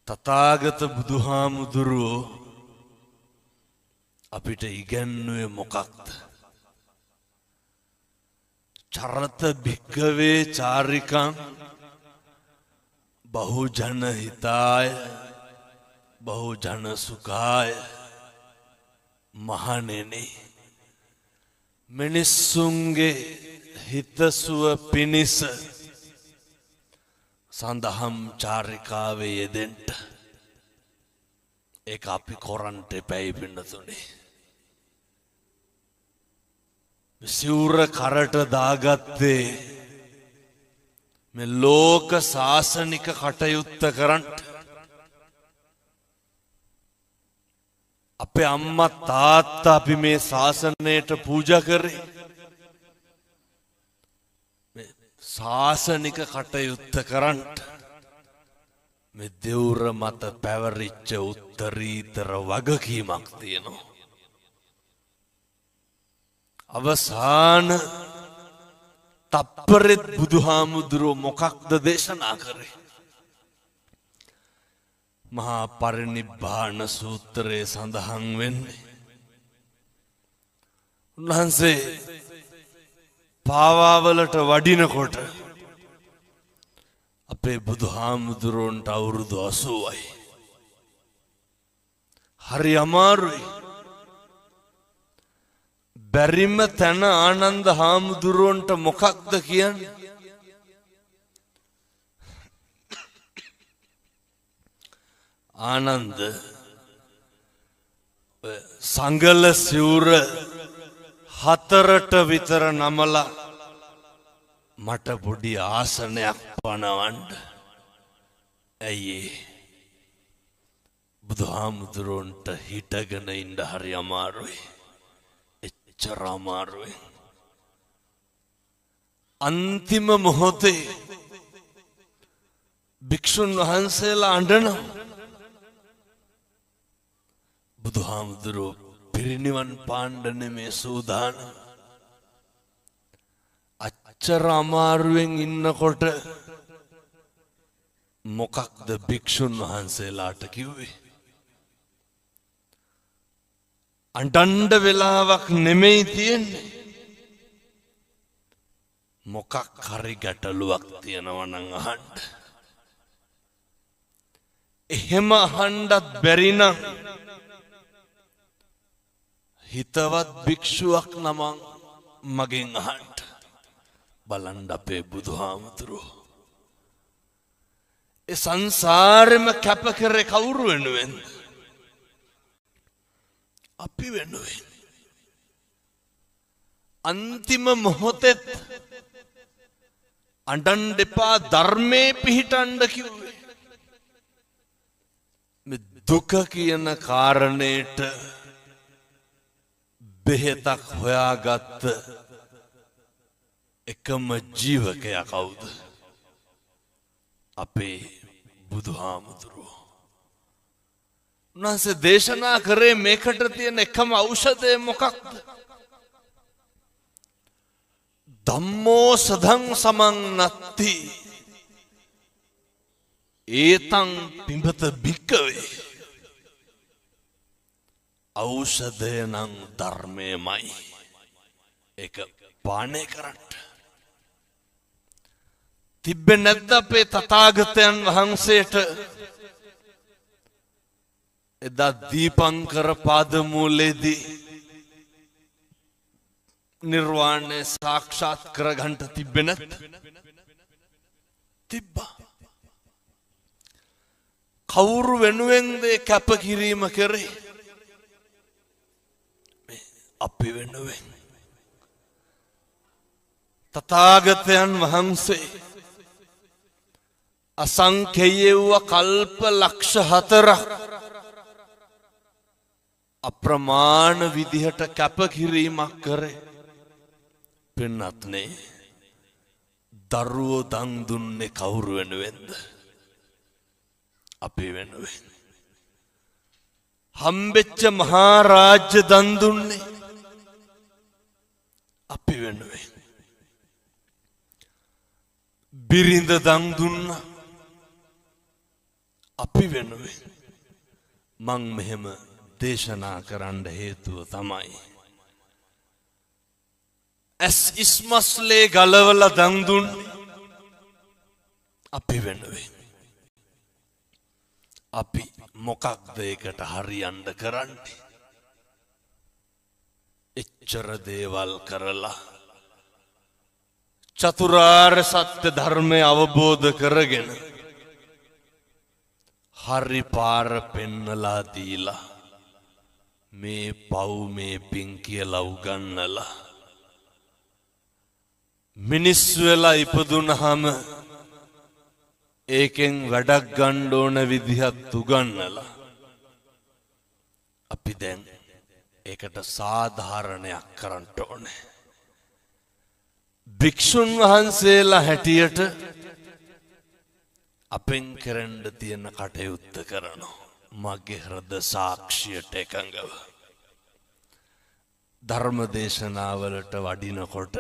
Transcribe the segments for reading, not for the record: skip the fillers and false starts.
තථාගත බුදුහාමුදුරුවෝ අපිට ඉගැන්වුවේ මොකක්ද? චරත භික්ඛවේ චාරිකං බහුජන හිතාය බහුජන සුඛාය. මහණෙනි, මිනිස්සුන්ගේ හිතසුව පිණිස සඳහම් චාරිකාවේ යෙදෙන්න. ඒක අපි කොරන්ට එපැයි පින්නතුනේ. සිවුර කරට දාගත්තේ මේ ලෝක සාසනික කටයුත්ත කරන්ට. අපේ අම්මා තාත්තා අපි මේ ශාසනයට පූජා කරේ මේ ශාසනික කටයුත්ත කරන්ට. මේ දෙවුර මත පැවරිච්ච උත්තරීතර වගකීමක් තියෙනවා. අවසාන තප්පරෙත් බුදුහාමුදුරුවෝ මොකක්ද දේශනා කරේ? මහා පරිනිබ්බාන සූත්‍රයේ සඳහන් වෙන්නේ උන්වහන්සේ පාවාවලට වඩිනකොට අපේ බුදුහාමුදුරුවන්ට අවුරුදු 80යි. හරි අමාරුයි. බැරිම තැන ආනන්ද හාමුදුරුවන්ට මොකක්ද කියන්නේ? ආනන්ද, සංගල සිවුර 4ට විතර නමලා මට පොඩි ආසනයක් පනවන්න. ඇයි ඒ? බුදුහාමුදුරුවන්ට හිටගෙන ඉන්න හරි අමාරුයි. එච්චර අමාරුයි. අන්තිම මොහොතේ භික්ෂුන් වහන්සේලා අඬනවා. බුදුහාමුදුරුවෝ පිරිනිවන් පාණ්ඩ නෙමේ සූදානම්. අච්චර අමාරුවෙන් ඉන්නකොට මොකක්ද භික්ෂුන් වහන්සේලාට කිව්වේ? අඬන්න වෙලාවක් නෙමෙයි තියෙන්නේ. මොකක් හරි ගැටලුවක් තියෙනවා නම් අහන්න. එහෙම අහන්නත් බැරි නම් හිතවත් භික්ෂුවක් නමක් මගෙන් අහන්න. බලන්න අපේ බුදුහාමුදුරුවෝ ඒ සංසාරෙම කැප කරේ කවුරු වෙනුවෙන්ද? අපි වෙනුවෙන්. අන්තිම මොහොතෙත් අඬන්න එපා, ධර්මයේ පිහිටන්න කිව්වේ. මේ දුක කියන කාරණේට බෙහෙතක් හොයාගත්ත එකම ජීවකයා කවුද? අපේ බුදුහාමුදුරුවෝ. උන්වහන්සේ දේශනා කරේ මේකට තියෙන එකම ඖෂධය මොකක්ද? ධම්මෝ සදං සමං නත්ති ඒතං පිඹත භික්කවේ. ඖෂධය නම් ධර්මයමයි. ඒක පානය කරන්න. තිබ්බේ නැද්ද අපේ තථාගතයන් වහන්සේට එදා දීපංකර පාදමූලයේදී නිර්වාණය සාක්ෂාත් කරගන්න තිබ්බේ නැද්ද? තිබ්බා. කවුරු වෙනුවෙන්ද ඒ කැපකිරීම කරේ? මේ අපි වෙනුවෙන්. තථාගතයන් වහන්සේ අසංඛේය වූ කල්ප ලක්ෂ 4ක් අප්‍රමාණ විදිහට කැපකිරීමක් කරේ. පින්වත්නි, දරුවෝ දන් දුන්නේ කවුරු වෙනුවෙන්ද? අපි වෙනුවෙන්. හම්බෙච්ච මහා රාජ්‍ය දන් දුන්නේ අපි වෙනුවෙන්. බිරිඳ දන් දුන්නා අපි වෙනුවෙන් මං මෙහෙම දේශනා කරන්න හේතුව තමයි ඇස් ඉස්මස්ලේ ගලවලා දන් දුන්නේ අපි වෙනුවෙන්. අපි මොකක්ද ඒකට හරියන්න කරන්නේ? එච්චර දේවල් කරලා චතුරාර්ය සත්‍ය ධර්මය අවබෝධ කරගෙන හරි පාර පෙන්නලා දීලා මේ පව් මේ පින් කියලා උගන්නලා මිනිස් වෙලා ඉපදුනහම ඒකෙන් වැඩක් ගන්න ඕන විදිහත් උගන්නලා අපි දැන් ඒකට සාධාරණයක් කරන්න ඕනේ. භික්ෂුන් වහන්සේලා හැටියට අපෙන් කරන්න තියෙන කටයුත්ත කරනවා. මගේ හෘද සාක්ෂියට එකඟව ධර්ම දේශනාවලට වඩිනකොට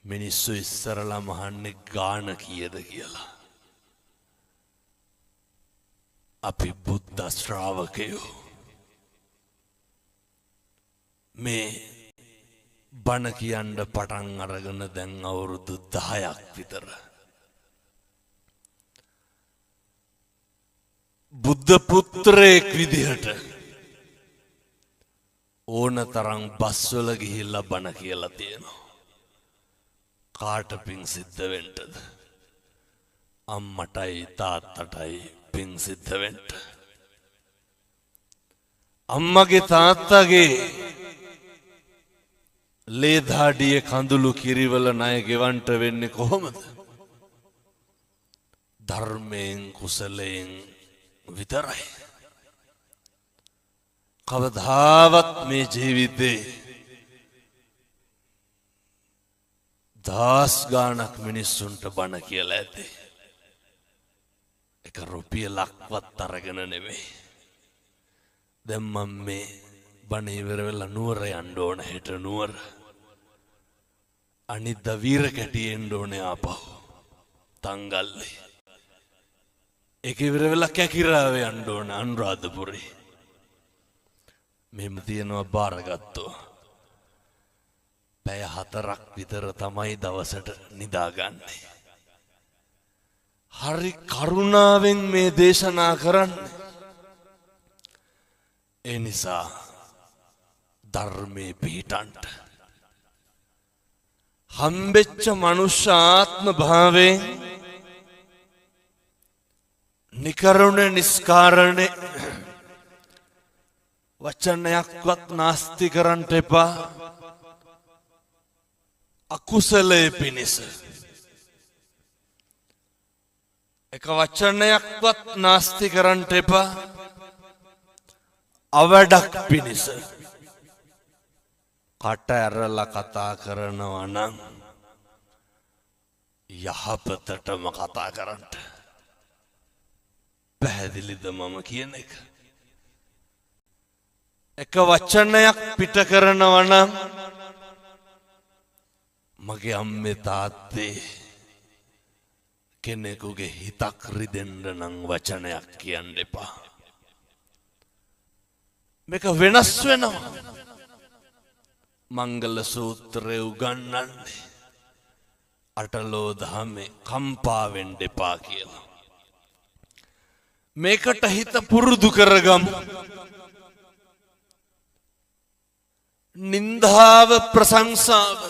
මිනිස්සු ඉස්සරලම අහන්නේ ගාන කීයද කියලා. අපි බුද්ධ ශ්‍රාවකයෝ. මේ බණ කියන්න පටන් අරගෙන දැන් අවුරුදු 10ක් විතර. බුද්ධ පුත්‍රයෙක් විදිහට ඕන තරම් බස්වල ගිහිල්ලා බණ කියලා තියෙනවා. කාට පින් සිද්ධ වෙන්නද? අම්මටයි තාත්තටයි පින් සිද්ධ වෙන්න. අම්මගේ තාත්තගේ ලේ දාඩිය කඳුළු කිරිවල ණය ගෙවන්ට වෙන්නේ කොහොමද? ධර්මයෙන් කුසලයෙන් විතරයි. කවදාවත් මේ ජීවිතේ දහස් ගාණක් මිනිස්සුන්ට බණ කියලා ඇති. එක රුපියලක්වත් අරගෙන නෙමෙයි. දැන් මම මේ බණ ඉවර වෙලා නුවර යන්න ඕන, හෙට නුවර. අනිද්දා වීරකැටිය එන්න ඕනේ ආපහු තංගල්ලේ. ඒක ඉවර වෙලා කැකිරාවේ යන්න ඕන අනුරාධපුරේ. මෙහෙම තියෙනවා බාරගත්තෝ. පැය 4ක් විතර තමයි දවසට නිදාගන්නේ. හරි කරුණාවෙන් මේ දේශනා කරන්නේ. ඒ නිසා ධර්මයේ පිහිටන්ට හම්බෙච්ච මනුෂ්‍ය ආත්ම භාවයෙන් නිකරුණ නිස්කාරණේ වචනයක්වත් නාස්ති කරන්නට එපා. අකුසලයේ පිණිස එක වචනයක්වත් නාස්ති කරන්නට එපා. අවඩක් පිණිස කට ඇරලා කතා කරනවා නම් යහපතටම කතා කරන්න. පැහැදිලිද මම කියන එක? එක වචනයක් පිට කරනවා නම් මගේ අම්මේ තාත්තේ කෙනෙකුගේ හිතක් රිදෙන්න නම් වචනයක් කියන්න එපා. මේක වෙනස් වෙනවා. මංගල සූත්‍රය උගන්වන්නේ අටලෝ දහමේ කම්පා වෙන්න එපා කියලා. මේකට හිත පුරුදු කරගමු. නින්දාව ප්‍රශංසාව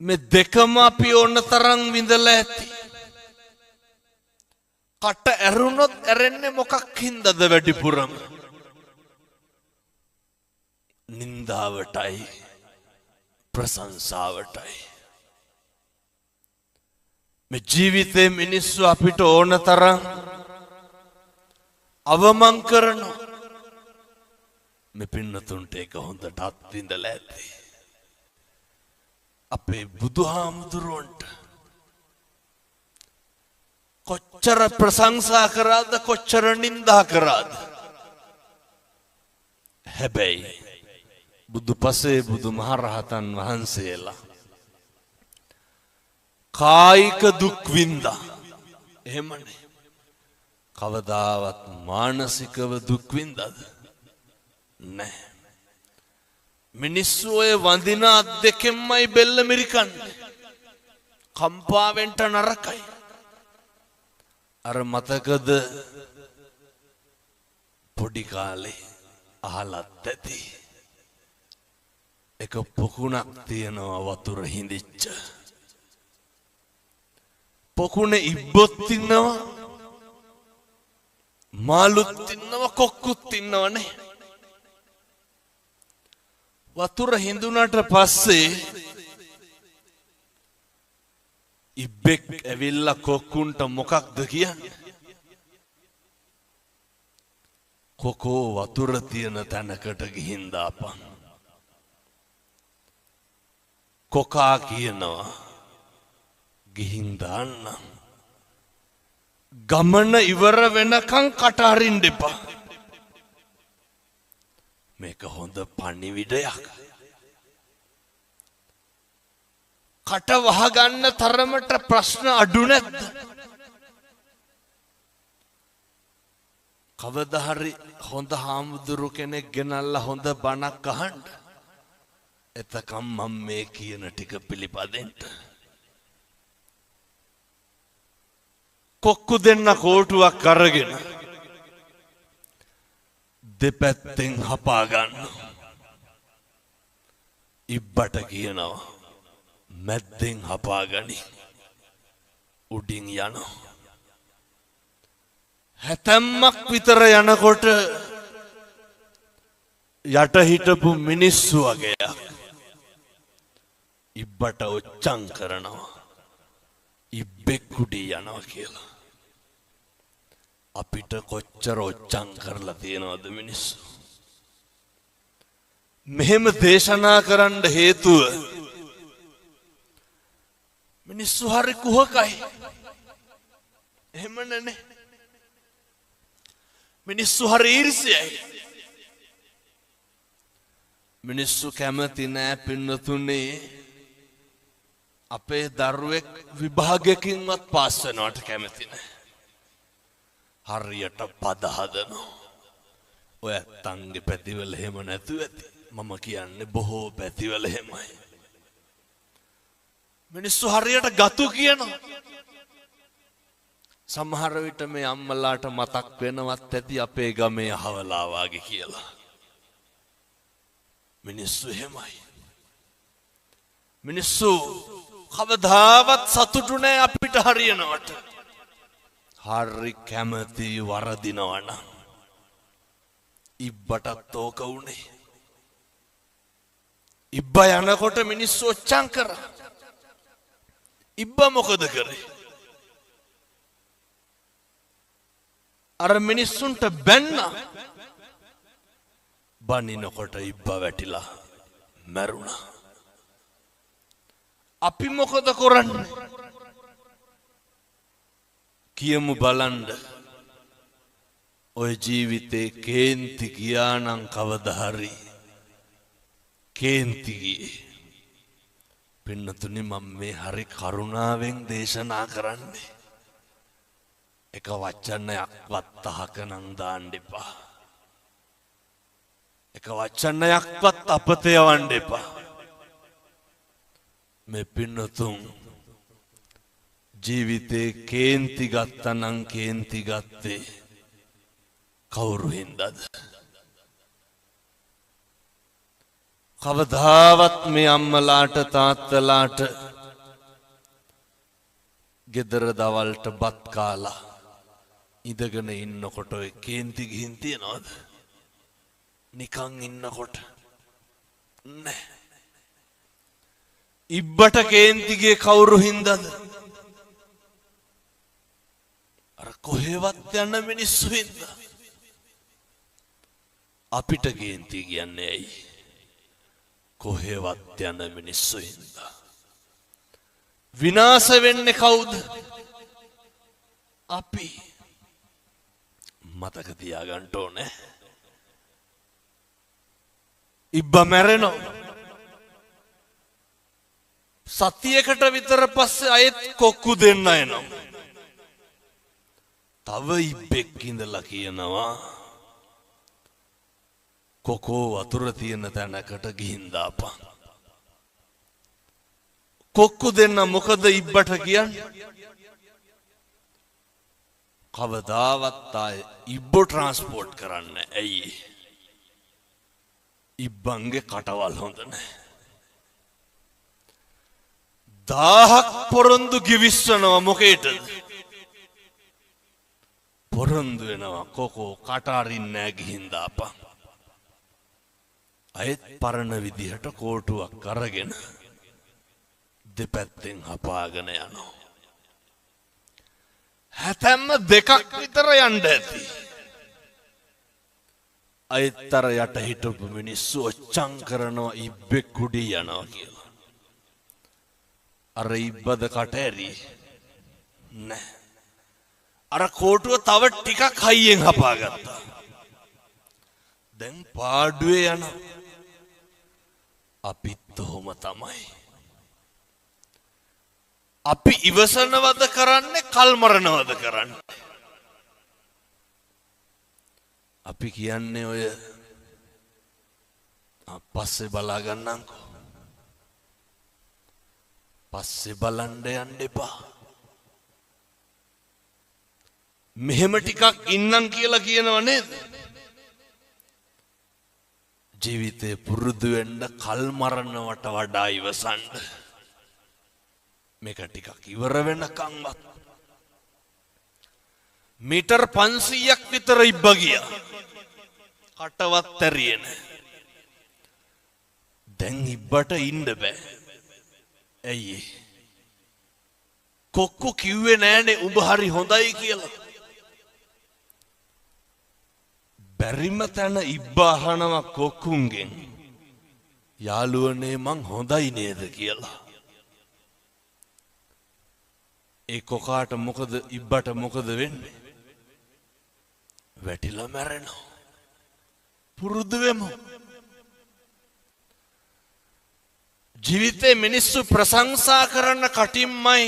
මේ දෙකම අපි ඕන තරම් විඳලා ඇති. කට ඇරුණොත් ඇරෙන්නේ මොකක් හින්දාද වැඩිපුරම? නින්දාවටයි ප්‍රශංසාවටයි. මේ ජීවිතේ මිනිස්සු අපිට ඕන තරම් අවමන් කරනවා. මේ පින්නතුන්ට ඒක හොඳට අත්විඳලා ඇති. අපේ බුදුහාමුදුරුවන්ට කොච්චර ප්‍රශංසා කරාද, කොච්චර නින්දා කරාද? හැබැයි බුදුපසේ බුදුමහරහතන් වහන්සේලා කායික දුක් වින්දා. එහෙමනේ. කවදාවත් මානසිකව දුක් වින්දාද? නෑ. මිනිස්සු ඔය වඳින අත් දෙකෙන්මයි බෙල්ල මිරිකන්නේ. කම්පාවෙන්ට නරකයි. අර මතකද පොඩි කාලේ අහලත් ඇති. එක පොකුණක් තියෙනවා වතුර හිඳිච්ච. පොකුණේ ඉබ්බොත් ඉන්නවා, මාළුත් ඉන්නවා, කොක්කුත් ඉන්නවනේ. වතුර හිඳුනට පස්සේ ඉබ්බෙක් ඇවිල්ලා කොක්කුන්ට මොකක්ද කියන්නේ? කොකෝ වතුර තියෙන තැනකට ගිහින් දාපන්. කොකා කියනවා ගිහින් දාන්න. ගමන ඉවර වෙනකන් කට අරින්න එපා. මේක හොඳ පණිවිඩයක්. කට වහගන්න තරමට ප්‍රශ්න අඩු නැද්ද? කවදා හරි හොඳ හාමුදුරු කෙනෙක් ගෙනල්ලා හොඳ බණක් අහන්න. එතකම් මම මේ කියන ටික පිළිපදින්න. කොක්කු දෙන්න කෝටුවක් අරගෙන දෙපැත්තෙන් හපා ගන්න. ඉබ්බට කියනවා මැද්දෙන් හපා ගනි. උඩින් යනවා. හැතැම්මක් විතර යනකොට යට හිටපු මිනිස්සු වගේක් ඉබ්බට ඔච්චම් කරනවා. ඉබ්බෙක් උඩින් යනවා කියලා. අපිට කොච්චර ඔච්චම් කරලා තියෙනවද මිනිස්සු? මෙහෙම දේශනා කරන්න හේතුව මිනිස්සු හරි කුහකයි. එහෙම නේ. මිනිස්සු හරි ඊර්ෂ්‍යයි. මිනිස්සු කැමති නෑ පින්නතුනේ අපේ දරුවෙක් විභාගයකින්වත් පාස් වෙනවට කැමති නෑ. හරියට පද හදනවා. ඔය ඇත්තන්ගේ පැතිවල එහෙම නැතුව ඇති. මම කියන්නේ බොහෝ පැතිවල එහෙමයි. මිනිස්සු හරියට ගතු කියනවා. සමහර විට මේ අම්මලාට මතක් වෙනවත් ඇති අපේ ගමේ අහවලා වාගේ කියලා. මිනිස්සු එහෙමයි. මිනිස්සු කවදාවත් සතුටු නෑ අපිට හරියනවට. හරි කැමති වරදිනවා නම්. ඉබ්බටත් ඕක වුණේ. ඉබ්බා යනකොට මිනිස්සු ඔච්චම් කරා. ඉබ්බා මොකද කරේ? අර මිනිස්සුන්ට බැන්නා. බනිනකොට ඉබ්බා වැටිලා මැරුණා. අපි මොකද කරන්නේ? කියමු බලන්න. ඔය ජීවිතේ කේන්ති ගියා නම් කවදා හරි කේන්ති ගියේ. පින්නතුනි මම මේ හරි කරුණාවෙන් දේශනා කරන්නේ. එක වචනයක්වත් අහක නම් දාන්න එපා. එක වචනයක්වත් අපත යවන්න එපා. මේ පින්නතුන් ජීවිතේ කේන්ති ගත්තා නම් කේන්ති ගත්තේ කවුරු හින්දාද? කවදාවත් මේ අම්මලාට තාත්තලාට ගෙදර දවල්ට බත් කාලා ඉඳගෙන ඉන්නකොට ඔය කේන්ති ගිහින් තියනවද? නිකන් ඉන්නකොට නෑ. ඉබ්බට කේන්ති ගියේ කවුරු හින්දාද? අර කොහෙවත් යන මිනිස්සු හින්දා. අපිට කේන්ති කියන්නේ ඇයි? කොහෙවත් යන මිනිස්සු හින්දා. විනාශ වෙන්නේ කවුද? අපි. මතක තියාගන්න ඕනේ. ඉබ්බා මැරෙනවා. සතියකට විතර පස්සේ අයෙත් කොක්කු දෙන්න එනවා. තව ඉබ්බෙක් ඉඳලා කියනවා කොකෝ වතුර තියෙන තැනකට ගිහින් දාපන්. කොක්කු දෙන්න මොකද ඉබ්බට කියන්නේ? කවදාවත් ආයේ ඉබ්බෝ ට්‍රාන්ස්පෝර්ට් කරන්න. ඇයි? ඉබ්බන්ගේ කටවල් හොඳ නැහැ. 1000ක් පොරොන්දු ගිවිස්සනවා මොකේටද? පොරොන්දු වෙනවා කොකෝ කට අරින්නේ නැහැ ගිහින් දාපන්. අයෙත් පරණ විදිහට කෝටුවක් අරගෙන දෙපැත්තෙන් හපාගෙන යනවා. හැතැම්ම දෙකක් විතර යන්න ඇති. අයෙත් අර යට හිටපු මිනිස්සු ඔච්චම් කරනවා ඉබ්බෙක් කුඩී යනවා කියලා. අර ඉබ්බද කට ඇරි නෑ. අර කෝටුව තව ටිකක් හයියෙන් හපාගත්තා. දැන් පාඩුවේ යනවා. අපිත් ඔහොම තමයි. අපි ඉවසනවද කරන්නේ කල් මරනවද කරන්නේ? අපි කියන්නේ ඔය පස්සේ බලා ගන්නම්කෝ. පස්සේ බලන්න යන්න එපා. මෙහෙම ටිකක් ඉන්නම් කියලා කියනව නේද? ජීවිතේ පුරුදු වෙන්න කල් මරනවට වඩා ඉවසන්න. මේක ටිකක් ඉවර වෙනකන්වත් මීටර් 500ක් විතර ඉබ්බ ගියා. කටවත් ඇරියේ නෑ. දැන් ඉබ්බට ඉන්න බෑ. ඇයි? කොක්කු කිව්වේ නෑනේ උඹ හරි හොඳයි කියලා. බැරිම තැන ඉබ්බ අහනවා කොක්කුන්ගෙන්, යාළුවනේ මං හොඳයි නේද කියලා. ඒ කොකාට මොකද ඉබ්බට මොකද වෙන්නේ? වැටිලා මැරෙනවා. පුරුදු වෙමු. ජීවිතේ මිනිස්සු ප්‍රශංසා කරන්න කටින්මයි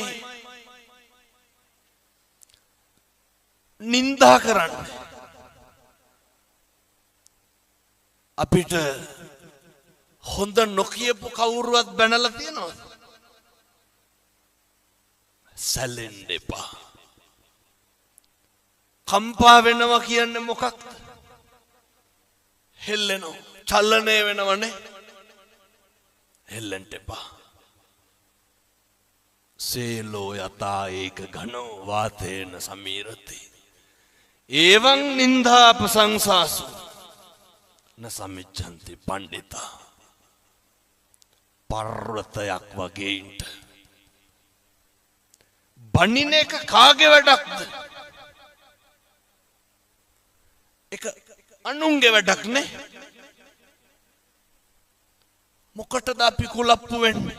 නින්දා කරන්නේ. අපිට හොඳ නොකියපු කවුරුවත් බැනලා තියෙනවද? සැලෙන්න එපා. කම්පා වෙනවා කියන්නේ මොකක්ද? හෙල්ලෙනවා, චලනය වෙනවනේ. හෙල්ලෙන්න එපා. සේලෝ යතා ඒක ඝනෝ වාතේන සමීරති. එවං නින්දා ප්‍රශංසාසු න සමිච්ඡන්ති පණ්ඩිතා. පර්වතයක් වගේ ඉන්න. බනින එක කාගේ වැඩක්ද? එක අනුන්ගේ වැඩක් නේ. මොකටද අපි කුලප්පු වෙන්නේ?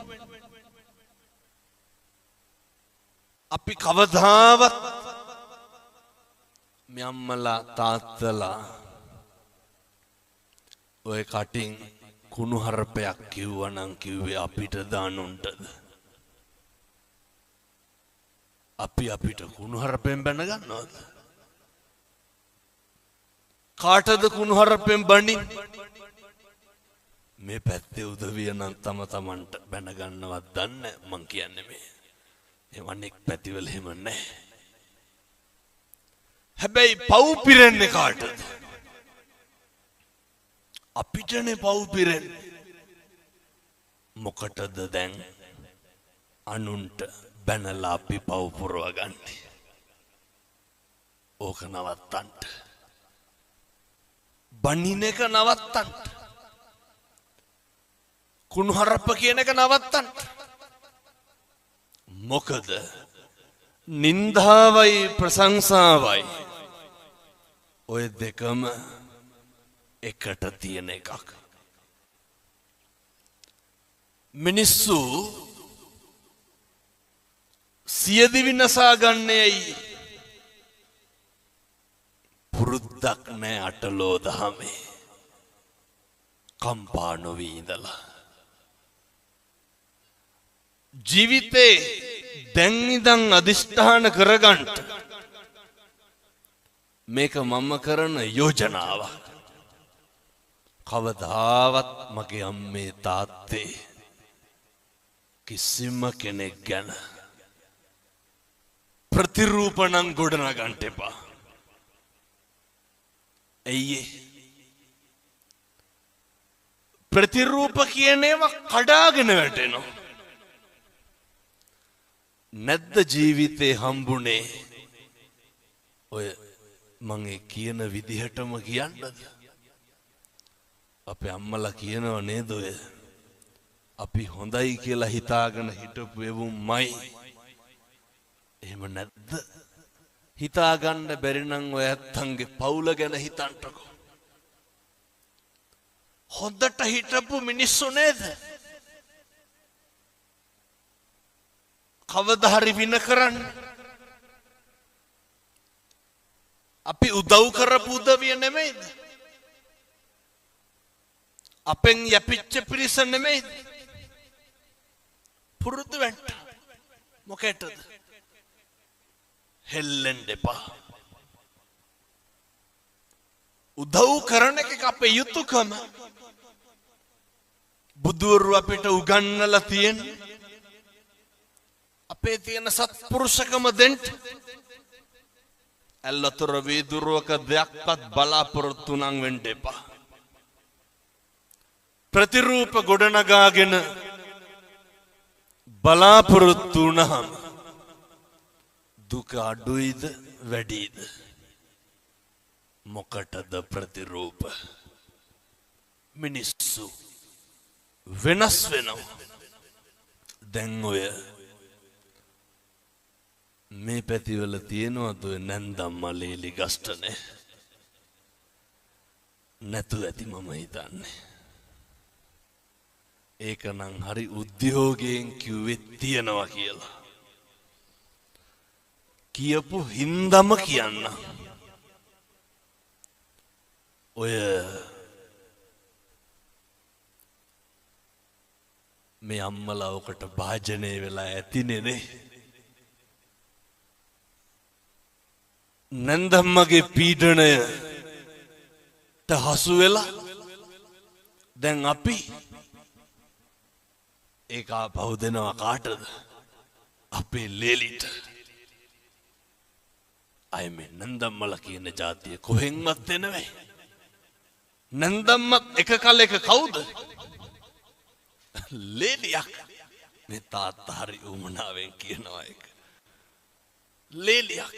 අපි කවදාවත් මේ අම්මලා තාත්තලා ඔය කටින් කුණු හරපයක් කිව්වනම් කිව්වේ අපිටද අනුන්ටද? අපි අපිට කුණු හරපෙන් බැන ගන්නවද? කාටද කුණු හරපෙන් බනින්නේ? මේ පැත්තේ උදවිය නම් තම තමන්ට බැන ගන්නවත් දන්නේ මං කියන්නේ මේ. ඒ අනෙක් පැතිවල එහෙම නැහැ. හැබැයි පව් පිරෙන්නේ කාටද? අපිටනේ පව් පිරෙන්නේ. මොකටද දැන් අනුන්ට බැනලා අපි පව් පුරව ගන්නේ? ඕක නවත්තන්න. බනින එක නවත්තන්න. කුණුහරුප කියන එක නවත්තන්න. මොකද නින්දාවයි ප්‍රශංසාවයි ඔය දෙකම එකට තියෙන එකක්. මිනිස්සු සියදිවි නසා ගන්නේ ඇයි? පුරුද්දක් නෑ අටලෝ දහමේ. කම්පා නොවී ඉඳලා. ජීවිතේ දැන් ඉඳන් අදිෂ්ඨාන කරගන්න මේක මම කරන යෝජනාවක්. කවදාවත් මගේ අම්මේ තාත්තේ කිසිම කෙනෙක් ගැන ප්‍රතිරූප නම් ගොඩනගන්න එපා. ඇයි ඒ? ප්‍රතිරූප කියන ඒවා කඩාගෙන වැටෙනවා. නැද්ද ජීවිතේ හම්බුනේ ඔය මං ඒ කියන විදිහටම කියන්නද? අපේ අම්මලා කියනව නේද ඔය අපි හොඳයි කියලා හිතාගෙන හිටපු එවුන්මයි. එහෙම නැද්ද? හිතාගන්න බැරි නම් ඔය ඇත්තන්ගේ පවුල ගැන හිතන්නකෝ. හොඳට හිටපු මිනිස්සු නේද? කවදා හරි වින කරන්න අපි උදව් කරපු උදවිය නෙමෙයිද? අපෙන් යැපිච්ච පිරිස නෙමෙයිද? පුරුදු වෙන්න. මොකටද? හෙල්ලෙන්න එපා. උදව් කරන එක අපේ යුතුයකම. බුදුවරු අපිට උගන්වලා තියෙන්නේ අපේ තියෙන සත්පුරුෂකම දෙන්න. ඇල්ලතොර වීදුරුවක දෙයක්වත් බලාපොරොත්තු නම් වෙන්න එපා. ප්‍රතිරූප ගොඩනගාගෙන බලාපොරොත්තු වුණාම දුක අඩුයිද වැඩිද? මොකටද ප්‍රතිරූප? මිනිස්සු වෙනස් වෙනවා. දැන් ඔය මේ පැතිවල තියෙනවද ඔය නැන්දම්මා ලේලි ගස්ටනේ? නැතුව ඇති මම හිතන්නේ. ඒක නම් හරි උද්‍යෝගයෙන් කිව්වෙත් තියෙනවා කියලා. කියපු හින්දම කියන්න. ඔය මේ අම්මලා ඔකට භාජනය වෙලා ඇතිනේ නේ. නැන්දම්මගේ පීඩනයට හසු වෙලා දැන් අපි ඒක ආපහු දෙනවා කාටද? අපේ ලේලිට. අය මේ නැන්දම්මලා කියන ජාතිය කොහෙන්වත් එනවෙයි. නැන්දම්මත් එක කලෙක කවුද? ලේලියක්. මේ තාත්තා හරි උමනාවෙන් කියනවා ඒක. ලේලියක්.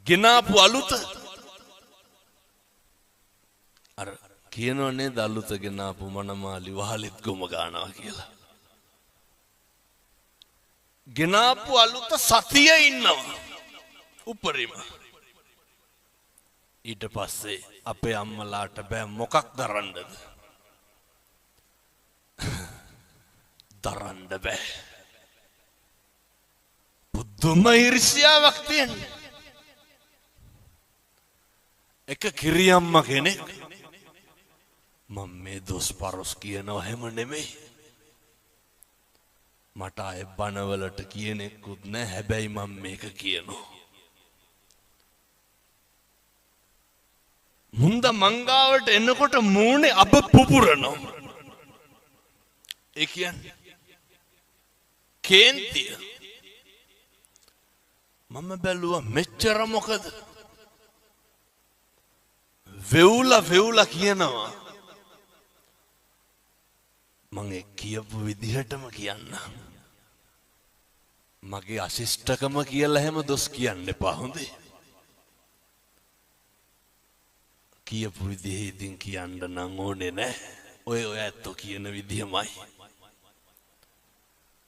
ගෙනාපු අලුත අර කියනව නේද අලුත ගෙනාපු මනමාලි වහලෙත් ගොම ගන්නවා කියලා. ගෙනාපු අලුත සතිය ඉන්නවා උපරිම. ඊට පස්සේ අපේ අම්මලාට බෑ මොකක් දරන්නද? දරන්න බෑ. පුදුම ඊර්ෂ්‍යාවක් තියෙන්නේ. එක කිරියම්ම කෙනෙක් මම මේ දොස් පරොස් කියනවා හැම නෙමෙයි. මට ආයේ බණවලට කියන එක්කුත් නෑ. හැබැයි මම මේක කියනවා. මුන්ද මංගාවට එනකොට මූණේ අබ පුපුරනවා. ඒ කියන්නේ කේන්තිය. මම බැලුවා මෙච්චර මොකද? වෙවුලා වෙවුලා කියනවා. මං ඒ කියපු විදිහටම කියන්න. මගේ අශිෂ්ටකම කියලා හැම දොස් කියන්න එපා හොඳේ. කියපු විදිහේ ඉතින් කියන්න නම් ඕනේ නෑ. ඔය ඔය ඇත්තෝ කියන විදිහමයි.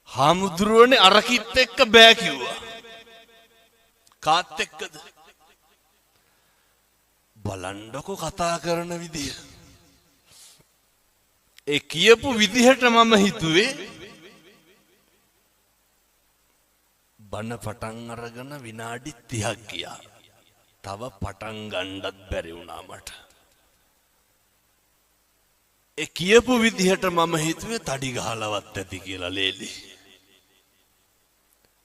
හාමුදුරුවනේ අරකිත් එක්ක බෑ කිව්වා. කාත් එක්කද? බලන්නකෝ කතා කරන විදිය. ඒ කියපු විදිහට මම හිතුවේ බණ පටන් අරගෙන විනාඩි 30ක් ගියා. තව පටන් ගන්නත් බැරි වුණා මට. ඒ කියපු විදිහට මම හිතුවේ තඩි ගහලවත් ඇති කියලා ලේලි.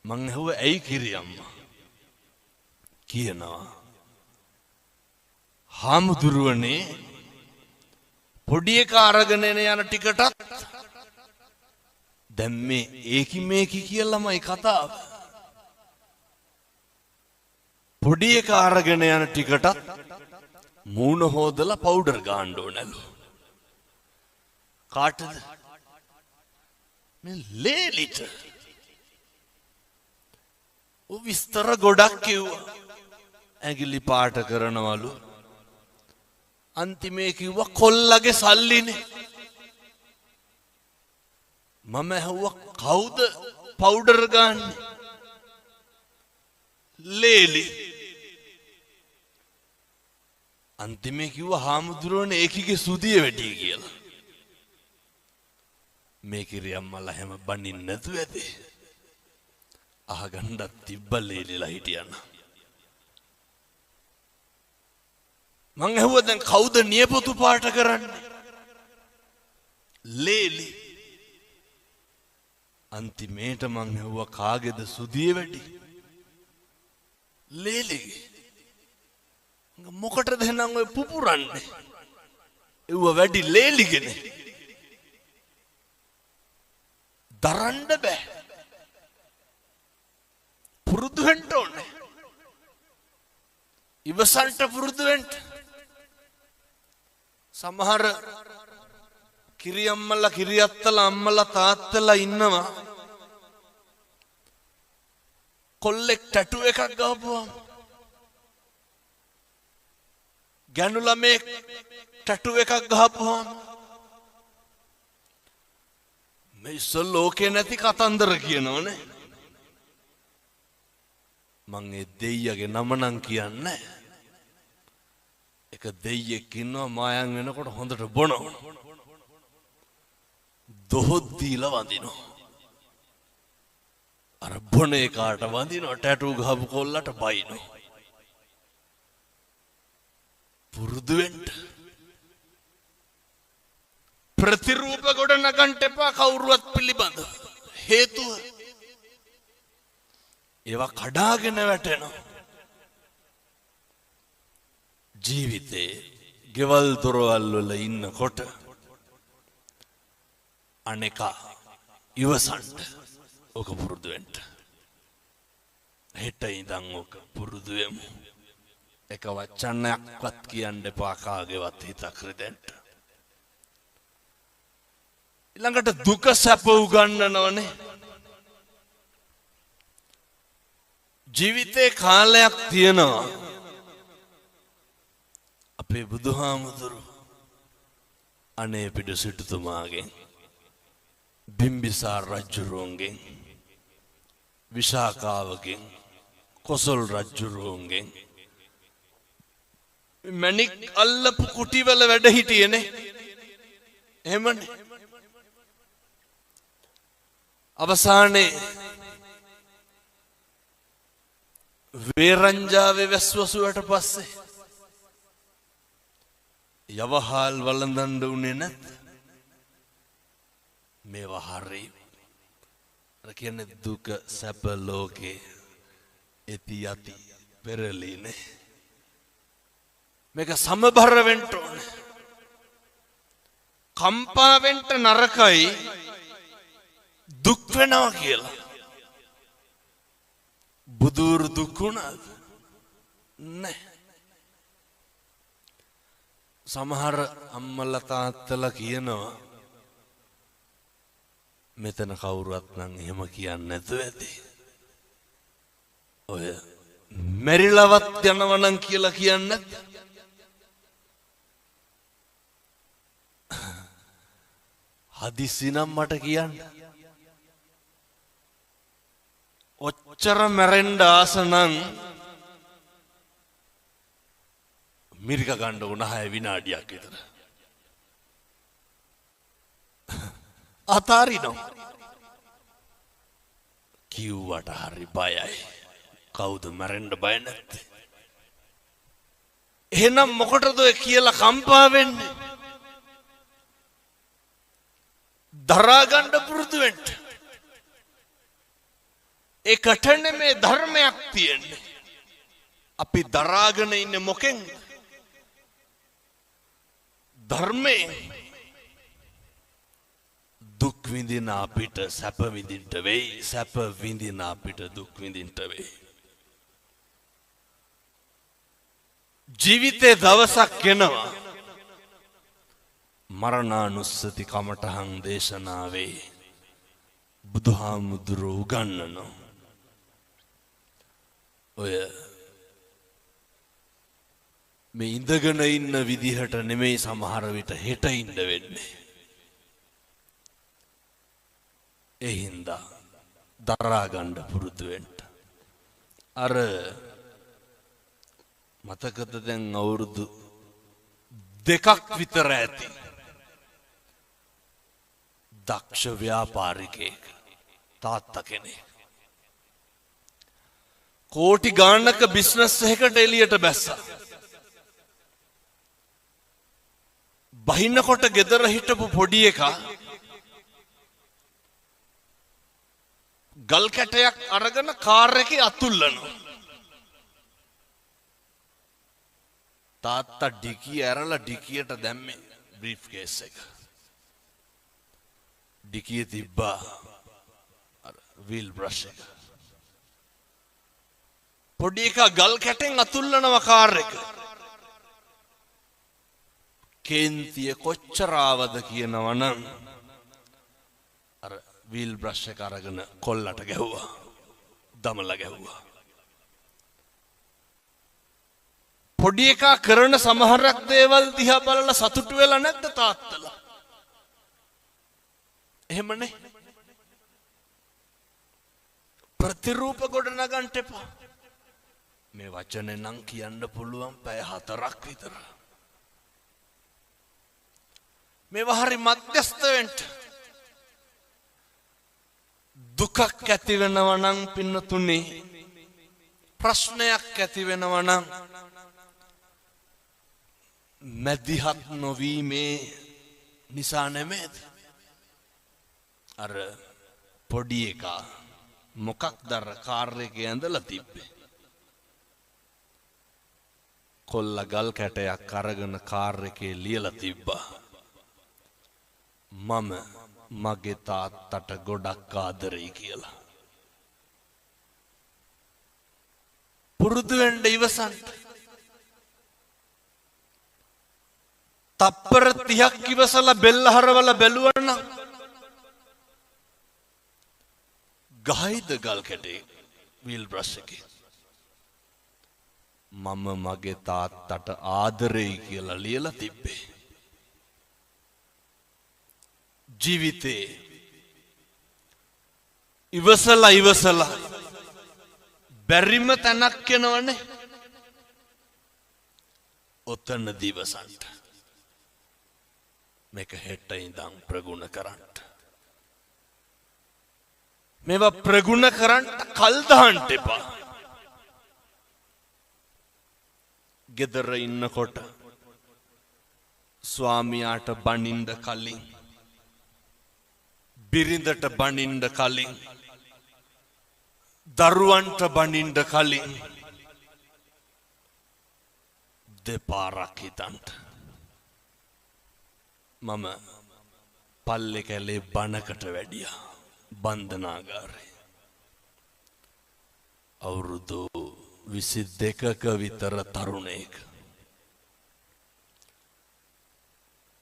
මං ඇහුවා ඇයි කිරි අම්මා? කියනවා හාමුදුරුවනේ පොඩි එකා අරගෙන එන යන ටිකටත් දැන් මේ ඒකි මේකි කියලාමයි කතාව. පොඩි එකා අරගෙන යන ටිකටත් මූණ හොදලා පවුඩර් ගාන්න ඕනලු. කාටද? මේ ලේලිට. ඔව් විස්තර ගොඩක් කිව්වා. ඇඟිලි පාට කරනවලු. අන්තිමේ කිව්වා කොල්ලගේ සල්ලිනේ. මම ඇහුවා කවුද පවුඩර් ගාන්නේ? ලේලි. අන්තිමේ කිව්වා හාමුදුරුවනේ ඒකිගේ සුදිය වැඩි කියලා. මේ කිරියම්මලා හැම බනින්න නැතුව ඇති. අහගන්නත් තිබ්බ ලේලිලා හිටියන. මං ඇහුවා දැන් කවුද නියපොතු පාට කරන්නේ? ලේලි. අන්තිමේට මං ඇහුවා කාගේද සුදිය වැඩි? ලේලිගේ. මොකටද එහෙනම් ඔය පුපුරන්නේ? එව්ව වැඩි ලේලිගනේ. දරන්න බෑ. පුරුදු වෙන්න ඕනේ. ඉවසන්ට පුරුදු වෙන්න. සමහර කිරියම්මලා කිරියත්තලා අම්මලා තාත්තලා ඉන්නවා. කොල්ලෙක් ටැටු එකක් ගහපුවාම ගැනු ළමෙක් ටැටු එකක් ගහපුවාම මේ ඉස්සල් ලෝකේ නැති කතන්දර කියනවනේ. මං ඒ දෙයියගේ නම නම් කියන්නේ. එක දෙයියෙක් ඉන්නවා මායන් වෙනකොට හොඳට බොනවා. දොහොත් දීලා වඳිනවා. අර බොන එකාට වඳිනවා, ටැටු ගහපු කොල්ලට බයිනවා. පුරුදු වෙන්න. ප්‍රතිරූප ගොඩ නගන්න එපා කවුරුවත් පිළිබඳ. හේතුව ඒවා කඩාගෙන වැටෙනවා. ජීවිතේ ගෙවල් දොරවල් වල ඉන්නකොට අනේකා ඉවසන්න ඕක පුරුදු වෙන්න. හෙට ඉඳන් ඕක පුරුදු වෙමු. එක වචනයක්වත් කියන්න එපා කාගේවත් හිතක් රිදෙන්න. ඊළඟට දුක සැප උගන්නනවනේ. ජීවිතේ කාලයක් තියෙනවා අපේ බුදුහාමුදුරු අනේ පිට සිටුතුමාගෙන් බිම්බිසාර රජුරුවන්ගෙන් විශාකාවගෙන් කොසල් රජුරුවන්ගෙන් මැණික් අල්ලපු කුටිවල වැඩ හිටියනේ. එහෙමනේ. අවසානයේ වේරංජාවේ වැස්වසුවට පස්සේ යවහල් වළඳන්න උනේ නැත්. මේවා හරි. අර කියන්නේ දුක සැප ලෝකේ එති යති පෙරලිනේ. මේක සමබර වෙන්න ඕනේ. කම්පා වෙන්න නරකයි දුක් වෙනවා කියලා. බුදුරු දුක් වුණාද? නෑ. සමහර අම්මලා තාත්තලා කියනවා මෙතන කවුරුවත් නම් එහෙම කියන්නේ නැතුව ඇති. ඔය මැරිලවත් යනවා නම් කියලා කියන්නේ නැද්ද? හදිසි නම් මට කියන්න. ඔච්චර මැරෙන්න ආස නම් මිරික ගන්න ඕන 6 විනාඩියක් විතර. අතාරිනවා. කිව්වට හරි බයයි. කවුද මැරෙන්න බය නැත්තේ? එහෙනම් මොකටද ඔය කියලා කම්පා වෙන්නේ? දරා ගන්න පුරුදු වෙන්න. ඒකට නෙමේ ධර්මයක් තියෙන්නේ. අපි දරාගෙන ඉන්නේ මොකෙන්ද? ධර්මයෙන්. දුක් විඳින අපිට සැප විඳින්න වෙයි. සැප විඳින අපිට දුක් විඳින්න වෙයි. ජීවිතේ දවසක් එනවා මරණානුස්සති කමඨහං දේශනාවේ බුදුහාමුදුරුවෝ උගන්වනවා. ඔය මේ ඉඳගෙන ඉන්න විදිහට නෙමෙයි සමහර විට හෙට ඉන්න වෙන්නේ. ඒ හින්දා දරා ගන්න පුරුදු වෙන්න. අර මතකද දැන් අවුරුදු 2ක් විතර ඇති දක්ෂ ව්‍යාපාරිකයෙක් තාත්තා කෙනෙක් කෝටි ගාණක බිස්නස් එකකට එළියට බැස්සා. බහින්නකොට ගෙදර හිටපු පොඩි එකා ගල් කැටයක් අරගෙන කාර් එකේ අතුල්ලනවා. තාත්තා ඩිකිය ඇරලා ඩිකියට දැම්මේ බ්‍රීෆ් කේස් එක. ඩිකිය තිබ්බා අර වීල් බ්‍රෂ් එක. පොඩි එකා ගල් කැටෙන් අතුල්ලනවා කාර් එක. කේන්තිය කොච්චර ආවද කියනවනම් අර වීල් බ්‍රෂ් එක අරගෙන කොල්ලට ගැහුවා. දමලා ගැහුවා. පොඩි එකා කරන සමහරක් දේවල් දිහා බලලා සතුටු වෙලා නැද්ද තාත්තලා? එහෙමනේ. ප්‍රතිරූප ගොඩ නගන්න එපා. මේ වචනේ නම් කියන්න පුළුවන් පැය 4ක් විතර. මේවා හරි මධ්‍යස්ත වෙන්න. දුකක් ඇති වෙනවා නම් පින්නතුනේ, ප්‍රශ්නයක් ඇති වෙනවා නම් මැදිහත් නොවීමේ නිසා නෙමෙයිද? අර පොඩි එකා මොකක්ද අර කාර් එකේ ඇඳලා තිබ්බේ? කොල්ල ගල් කැටයක් අරගෙන කාර් එකේ ලියලා තිබ්බා. මම මගේ තාත්තට ගොඩක් ආදරෙයි කියලා. පුරුදු වෙන්න ඉවසන්න. තප්පර 30ක් ඉවසලා බෙල්ල හරවලා බැලුවා නම් ගහයිද ගල් කැටේ වීල් බ්‍රෂ් එකේ? මම මගේ තාත්තට ආදරෙයි කියලා ලියලා තිබ්බේ. ජීවිතේ ඉවසලා ඉවසලා බැරිම තැනක් එනවනේ. ඔතන දිවසන්ට මේක හෙට ඉඳන් ප්‍රගුණ කරන්න. මේවා ප්‍රගුණ කරන්න කල් දාන්න එපා. ගෙදර ඉන්නකොට ස්වාමියාට බනින්න කලින්, බිරිඳට බනින්න කලින්, දරුවන්ට බනින්න කලින් දෙපාරක් හිතන්න. මම පල්ලේ කැලේ බණකට වැඩියා බන්ධනාගාරේ. අවුරුදු 22ක විතර තරුණයෙක්.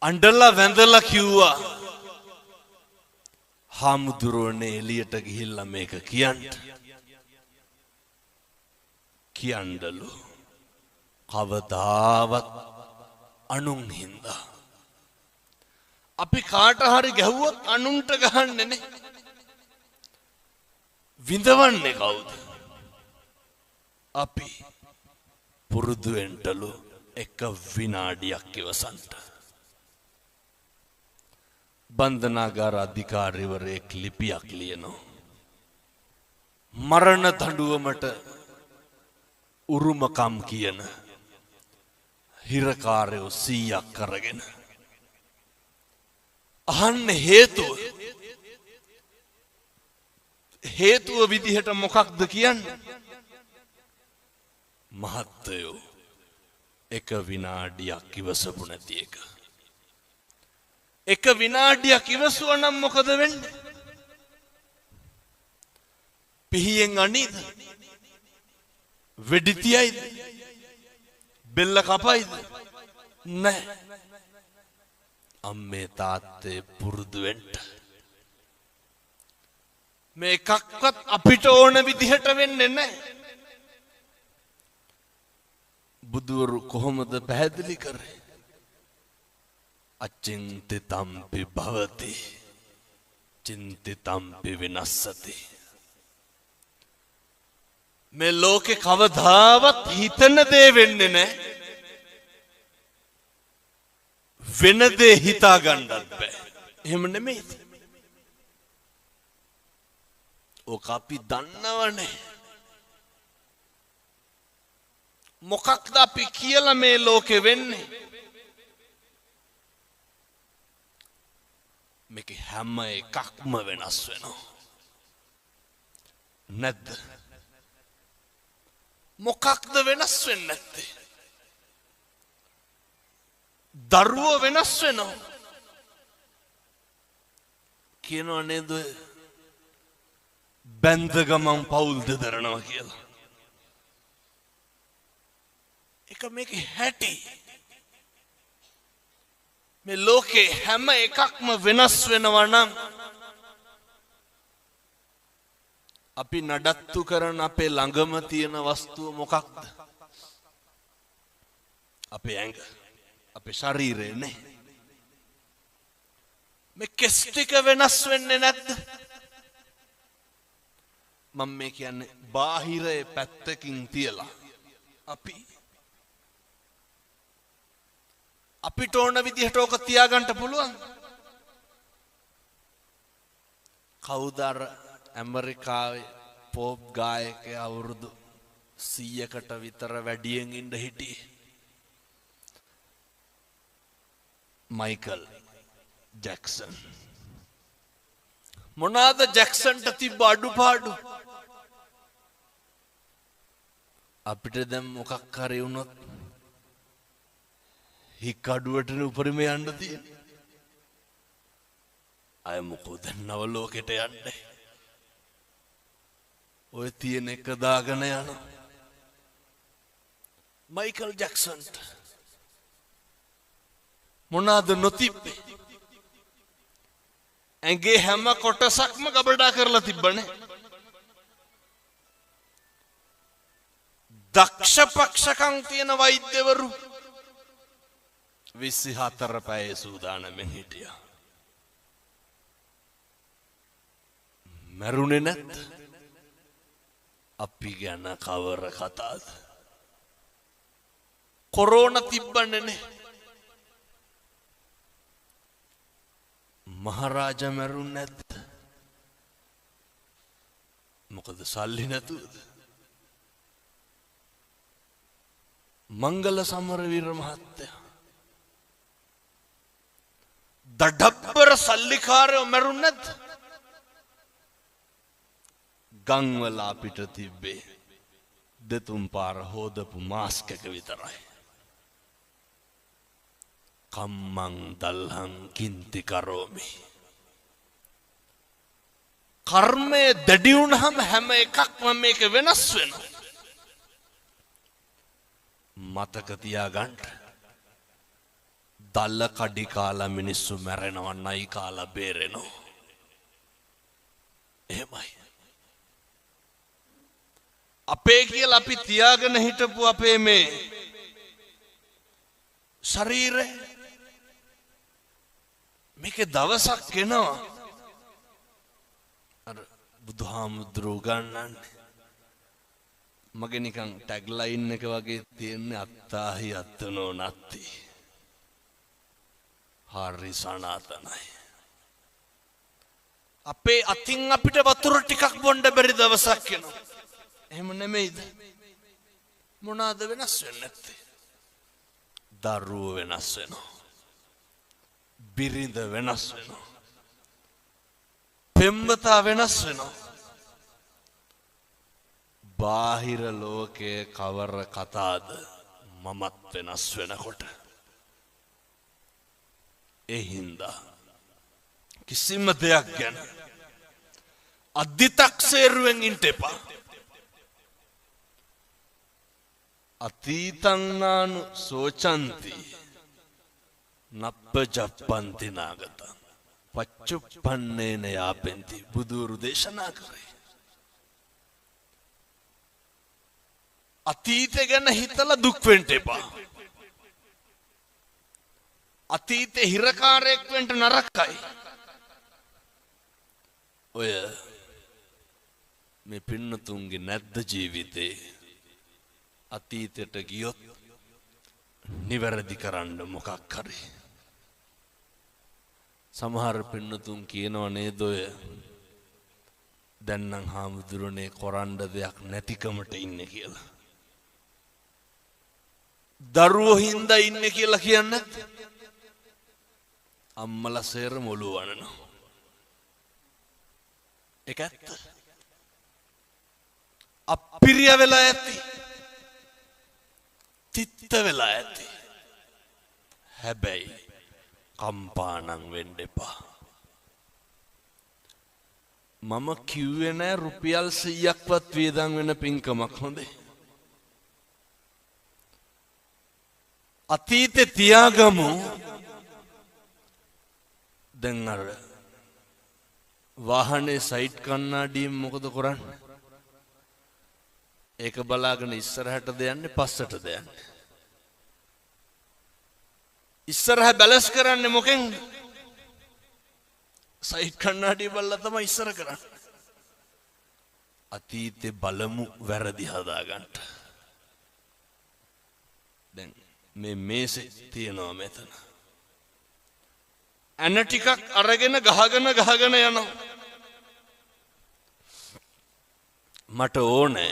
අඬලා වැඳලා කිව්වා, හාමුදුරුවනේ එළියට ගිහිල්ලා මේක කියන්න. කියන්නලු කවදාවත් අනුන් හින්දා. අපි කාට හරි ගැහුවොත් අනුන්ට ගහන්නේ නේ. විඳවන්නේ කවුද? අපි. පුරුදු වෙන්නලු එක විනාඩියක් ඉවසන්න. බන්ධනාගාර අධිකාරිවරයෙක් ලිපියක් ලියනවා. මරණ දඬුවමට උරුමකම් කියන හිරකාරයෝ 100ක් අරගෙන. අහන්න හේතුව හේතුව විදිහට මොකක්ද කියන්නේ? මහත්තයෝ එක විනාඩියක් ඉවසපු නැති එක. එක විනාඩියක් ඉවසුවා නම් මොකද වෙන්නේ? පිහියෙන් අනීද? වෙඩි තියයිද? බෙල්ල කපයිද? නෑ. අම්මේ තාත්තේ පුරුදු වෙන්න. මේ එකක්වත් අපිට ඕන විදිහට වෙන්නේ නෑ. බුදුවරු කොහොමද පැහැදිලි කරේ? අචින්තිතම්පි භවති චින්තිතම්පි විනස්සති. මේ ලෝකේ කවදාවත් හිතන දේ වෙන්නේ නෑ. වෙන දේ හිතා ගන්නත් බෑ. එහෙම නෙමෙයිද? ඕක අපි දන්නවනේ. මොකක්ද අපි කියලා මේ ලෝකෙ වෙන්නේ? මේක හැම එකක්ම වෙනස් වෙනවා. නැද්ද? මොකක්ද වෙනස් වෙන්නේ නැත්තේ? දරුවෝ වෙනස් වෙනවා. කියනවා නේද බැන්ද ගමන් පවුල් දෙදරනවා කියලා. එක මේකේ හැටි. මේ ලෝකේ හැම එකක්ම වෙනස් වෙනවා නම් අපි නඩත්තු කරන අපේ ළඟම තියෙන වස්තුව මොකක්ද? අපේ ඇඟ, අපේ ශරීරය නේ. මේ කෙස් ටික වෙනස් වෙන්නේ නැද්ද? මම මේ කියන්නේ බාහිරයේ පැත්තකින් තියලා අපි අපිට ඕන විදිහට ඕක තියාගන්න පුළුවන්. කවුද අර ඇමරිකාවේ පොප් ගායකයා අවුරුදු 100කට විතර වැඩියෙන් ඉඳ හිටියේ? Michael Jackson. මොනවාද ජැක්සන්ට තිබ්බ අඩුපාඩු? අපිට දැන් මොකක් හරි වුණොත් හික් අඩුවටනේ උපරිම යන්න තියෙන්නේ. අය මොකෝ දැන් නව ලෝකෙට යන්නේ? ඔය තියෙන එක දාගෙන යනවා. මයිකල් ජැක්සන්ට මොනවාද නොතිබ්බේ? ඇඟේ හැම කොටසක්ම ගබඩා කරලා තිබ්බනේ. දක්ෂ පක්ෂකම් තියෙන වෛද්‍යවරු 24 පැය සූදානම්ෙන් හිටියා. මැරුණේ නැද්ද? අපි ගැන කවර කතාද? කොරෝනා තිබ්බන්නේ නේ. මහරාජා මැරුණ නැද්ද? මොකද සල්ලි නැතුවද? මංගල සමරවීර මහත්තයා දඩබ්බර සල්ලිකාරයෝ මැරුණ නැද්ද? ගම්වල අපිට තිබ්බේ දෙතුන් පාර හොදපු මාස්ක් එක විතරයි. කම්මං දල්හං කින්ති කරෝමි. කර්මය දැඩි වුණාම හැම එකක්ම මේක වෙනස් වෙනවා. මතක තියාගන්න, දල්ල කඩි කාලා මිනිස්සු මැරෙනවා, නයි කාලා බේරෙනවා. එහෙමයි. අපේ කියලා අපි තියාගෙන හිටපු අපේ මේ ශරීරය මේක දවසක් එනවා. අර බුදුහාමුදුරුවෝ ගන්නන්නේ මගේ නිකන් ටැග් ලයින් එක වගේ තියෙන්නේ අත්තාහි අත්තනෝ නත්ති. හරි සනාතනයි. අපේ අතින් අපිට වතුර ටිකක් බොන්න බැරි දවසක් එනවා. එහෙම නෙමෙයිද? මොනවාද වෙනස් වෙන්නේ නැත්තේ? දරුවෝ වෙනස් වෙනවා. බිරිඳ වෙනස් වෙනවා. පෙම්වතා වෙනස් වෙනවා. බාහිර ලෝකයේ කවර කතාද මමත් වෙනස් වෙනකොට. ඒ හින්දා කිසිම දෙයක් ගැන අද්දිතක්සේරුවෙන් ඉන්න එපා. අතීතං නානු සෝචන්ති නප්ප ජප්පන්ති නාගතං පච්චුප්පන්නේන යාපෙන්ති බුදුරු දේශනා කරේ. අතීතය ගැන හිතලා දුක් වෙන්න එපා. අතීතේ හිරකාරයෙක් වෙන්න නරකයි. ඔය මේ පින්නතුන්ගේ නැද්ද ජීවිතේ අතීතයට ගියොත් නිවැරදි කරන්න මොකක් හරි. සමහර පින්නතුන් කියනව නේද ඔය දැන් නම් හාමුදුරනේ කරන්න දෙයක් නැතිකමට ඉන්නේ කියලා. දරුවෝ හින්දා ඉන්නේ කියලා කියන්නේ නැද්ද? අම්මලා සේරම ඔළුව වනනවා. ඒක ඇත්ත. අප්පිරිය වෙලා ඇති. තිත්ත වෙලා ඇති. හැබැයි කම්පා නම් වෙන්න එපා. මම කිව්වේ නෑ රුපියල් 100ක්වත් වියදම් වෙන පින්කමක් හොඳේ. අතීතේ තියාගමු. දැන් අර වාහනේ සයිඩ් කණ්ණාඩියෙන් මොකද කරන්නේ? ඒක බලාගෙන ඉස්සරහටද යන්නේ පස්සටද යන්නේ? ඉස්සරහ බැලන්ස් කරන්නේ මොකෙන්ද? සයිඩ් කණ්ණාඩිය බලලා තමයි ඉස්සර කරන්නේ. අතීතේ බලමු වැරදි හදාගන්න. දැන් මේ මේසේ තියෙනවා මෙතන. ඇන ටිකක් අරගෙන ගහගෙන ගහගෙන යනවා. මට ඕනේ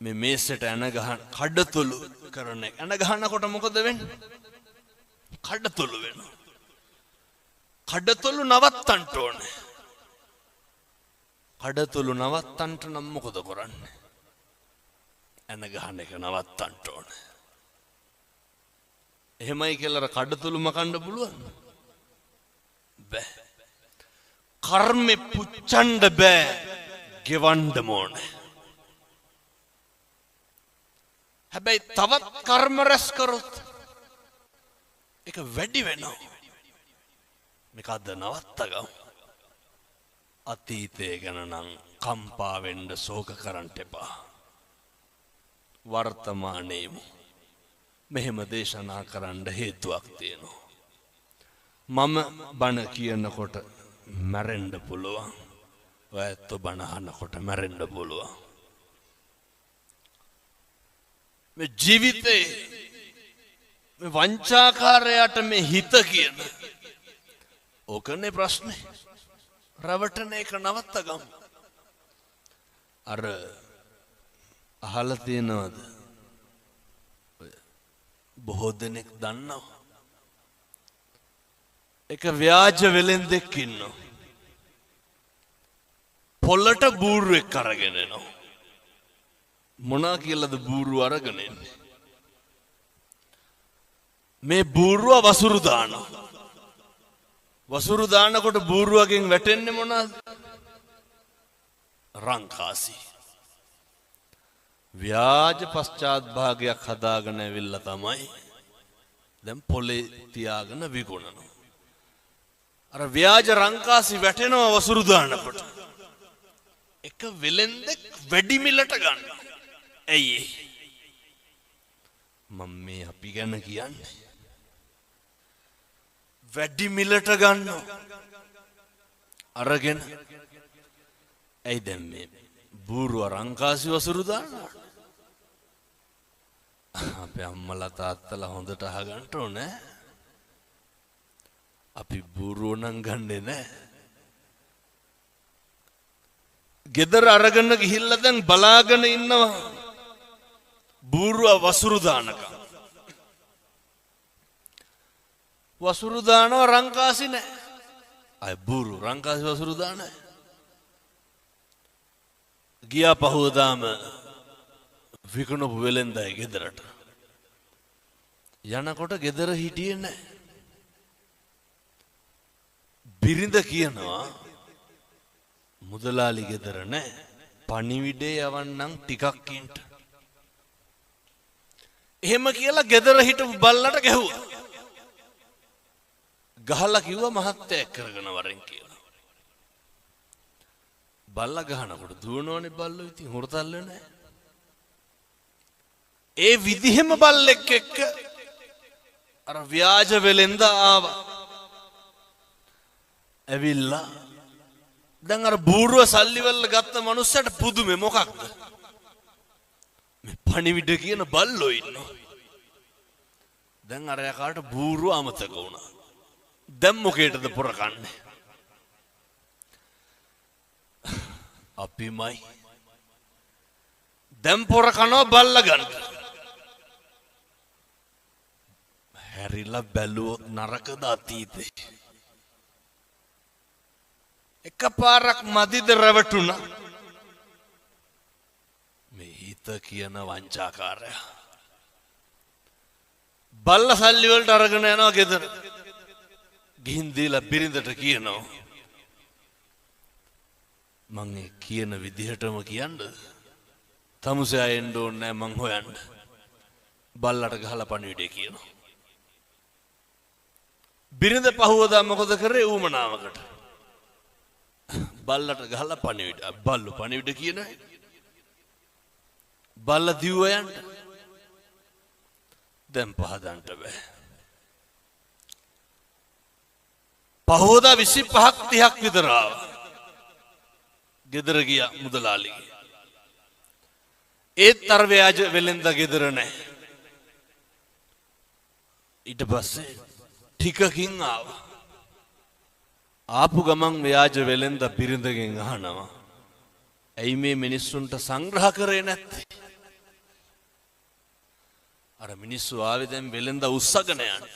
මේ මේසෙට ඇන ගහන කඩතොළු කරන එක. ඇන ගහනකොට මොකද වෙන්නේ? කඩතොළු වෙනවා. කඩතොළු නවත්තන්න ඕනේ. කඩතොළු නවත්තන්න නම් මොකද කරන්නේ? ඇන ගහන එක නවත්තන්න ඕනේ. එහෙමයි කියලා අර කඩතොළු මකන්න පුළුවන්ද? බෑ. කර්මෙ පුච්චන්න බෑ, ගෙවන්න ඕනේ. හැබැයි තවත් කර්ම රැස් කරොත් ඒක වැඩි වෙනවා. මේක අද නවත්ත ගමු. අතීතය ගැන නම් කම්පා වෙන්න ශෝක කරන්න එපා. වර්තමානයේම මෙහෙම දේශනා කරන්න හේතුවක් තියෙනවා. මම බණ කියනකොට මැරෙන්න පුළුවන්. ඔය ඇත්තෝ බණ අහනකොට මැරෙන්න පුළුවන්. මේ ජීවිතේ මේ වංචාකාරයාට මේ හිත කියන ඕකනේ ප්‍රශ්නේ. රවටන එක නවත්ත ගමු. අර අහලා තියෙනවද? බොහෝ දෙනෙක් දන්නවා. එක ව්‍යාජ වෙලෙන්දෙක් ඉන්නවා. පොළට බූරුවෙක් අරගෙන එනවා. මොනා කියලාද බූරුව අරගෙන එන්නේ? මේ බූරුව වසුරු දානවා. වසුරු දානකොට බූරුවගෙන් වැටෙන්නේ මොනවාද? රංකාසි. ව්‍යාජ පශ්චාත් භාගයක් හදාගෙන ඇවිල්ලා තමයි දැන් පොලේ තියාගෙන විකුණනවා. අර ව්‍යාජ රංකාසි වැටෙනවා වසුරු දානකොට. එක වෙලෙන්දෙක් වැඩි මිලට ගන්නවා. ඇයි ඒ? මම මේ අපි ගැන කියන්නේ. වැඩි මිලට ගන්නවා. අරගෙන ඇයි දැන් මේ බූරුව රංකාසි වසුරු දානවා? අපේ අම්මලා තාත්තලා හොඳට අහගන්න ඕනේ. අපි බූරුව නම් ගන්නෙ නෑ. ගෙදර අරගෙන ගිහිල්ලා දැන් බලාගෙන ඉන්නවා බූරුව වසුරු දානකම්. වසුරු දානවා රංකාසි නෑ. අය බූරු රංකාසි වසුරු දානෑ. ගියා පහුවදාම විකුණපු වෙලෙන්දයි ගෙදරට. යනකොට ගෙදර හිටියේ නැහැ. බිරිඳ කියනවා මුදලාලි ගෙදර නැහැ. පණිවිඩේ යවන්නම් ටිකක් ඉන්න. එහෙම කියලා ගෙදර හිටපු බල්ලට ගැහුවා. ගහලා කිව්වා මහත්තයා එක් කරගෙන වරෙන් කියලා. බල්ලා ගහනකොට දුවනවනේ බල්ලෝ, ඉතින් හොරතල් වෙන්නේ. ඒ විදිහෙම බල්ලෙක් එක්ක අර ව්‍යාජ වෙලෙන්ද ආවා. ඇවිල්ලා දැන් අර බූරුව සල්ලි වල ගත්ත මනුස්සයට පුදුමේ මොකක්ද? මේ පණිවිඩ කියන බල්ලෝ ඉන්නවා. දැන් අර යකාට බූරුව අමතක වුණා. දැන් මොකේටද පොර කන්නේ? අපිමයි. දැන් පොර කනවා බල්ලා ගන්න. හැරිලා බැලුවොත් නරකද අතීතේ? එකපාරක් මදිද රැවටුණා. මේ හිත කියන වංචාකාරයා. බල්ල සල්ලි වලට අරගෙන යනවා ගෙදර. ගිහින් දීලා බිරිඳට කියනවා මං ඒ කියන විදිහටම කියන්නද? තමුසයා එන්න ඕනේ නෑ මං හොයන්න. බල්ලට ගහලා පණිවිඩය කියනවා. බිරිඳ පහුවදා මොකද කරේ? ඌමනාවකට බල්ලට ගහලා පණිවිඩ. බල්ලෝ පණිවිඩ කියනවා. බල්ලා දිව්ව යන්න. දැන් පහදන්න බෑ. පහුවදා 25ක් 30ක් විතර ආවා. ගෙදර ගියා මුදලාලිගේ. ඒත් අර ව්‍යාජ වෙලෙන්ද ගෙදර නෑ. ඊට පස්සේ ටිකකින් ආවා. ආපු ගමන් ව්‍යාජ වෙලෙන්ද බිරිඳගෙන් අහනවා, ඇයි මේ මිනිස්සුන්ට සංග්‍රහ කරේ නැත්තේ? අර මිනිස්සු ආවේ දැන් වෙලෙන්ද උස්සගෙන යන්න,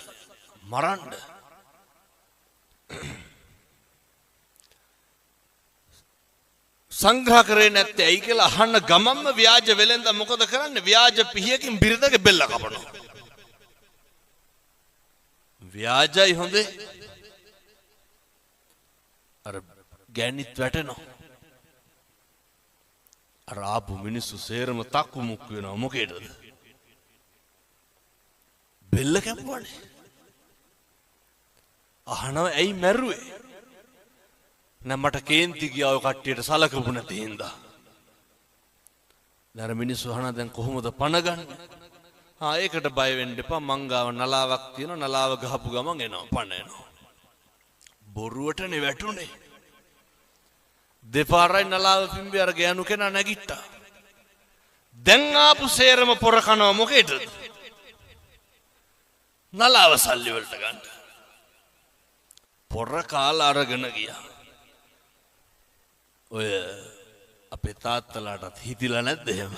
මරන්න. සංග්‍රහ කරේ නැත්තේ ඇයි කියලා අහන්න ගමන්ම ව්‍යාජ වෙලෙන්ද මොකද කරන්නේ? ව්‍යාජ පිහියකින් බිරිඳගේ බෙල්ල කපනවා. ව්‍යාජයි හොඳේ. අර ගෑනිත් වැටෙනවා. අර ආපු මිනිස්සු සේරම තක්කු මුක්කු වෙනවා. මොකේද? බෙල්ල කැපුවානේ. අහනවා ඇයි මැරුවේ? නෑ මට කේන්ති ගියා ඔය කට්ටියට සලකපු නැති හින්දා. දැන් අර මිනිස්සු අහනවා දැන් කොහොමද පණ ගන්නේ? ආ ඒකට බය වෙන්න එපා, මං ගාව නලාවක් තියෙනවා, නලාව ගහපු ගමන් එනවා පණ එනවා. බොරුවටනේ වැටුනේ. දෙපාරයි නලාව පිම්බි අර ගෑනු කෙනා නැගිට්ටා. දැන් ආපු සේරම පොර කනවා මොකේද? නලාව සල්ලි වලට ගන්න. පොර කාලා අරගෙන ගියා. ඔය අපේ තාත්තලාටත් හිතිලා නැද්ද එහෙම?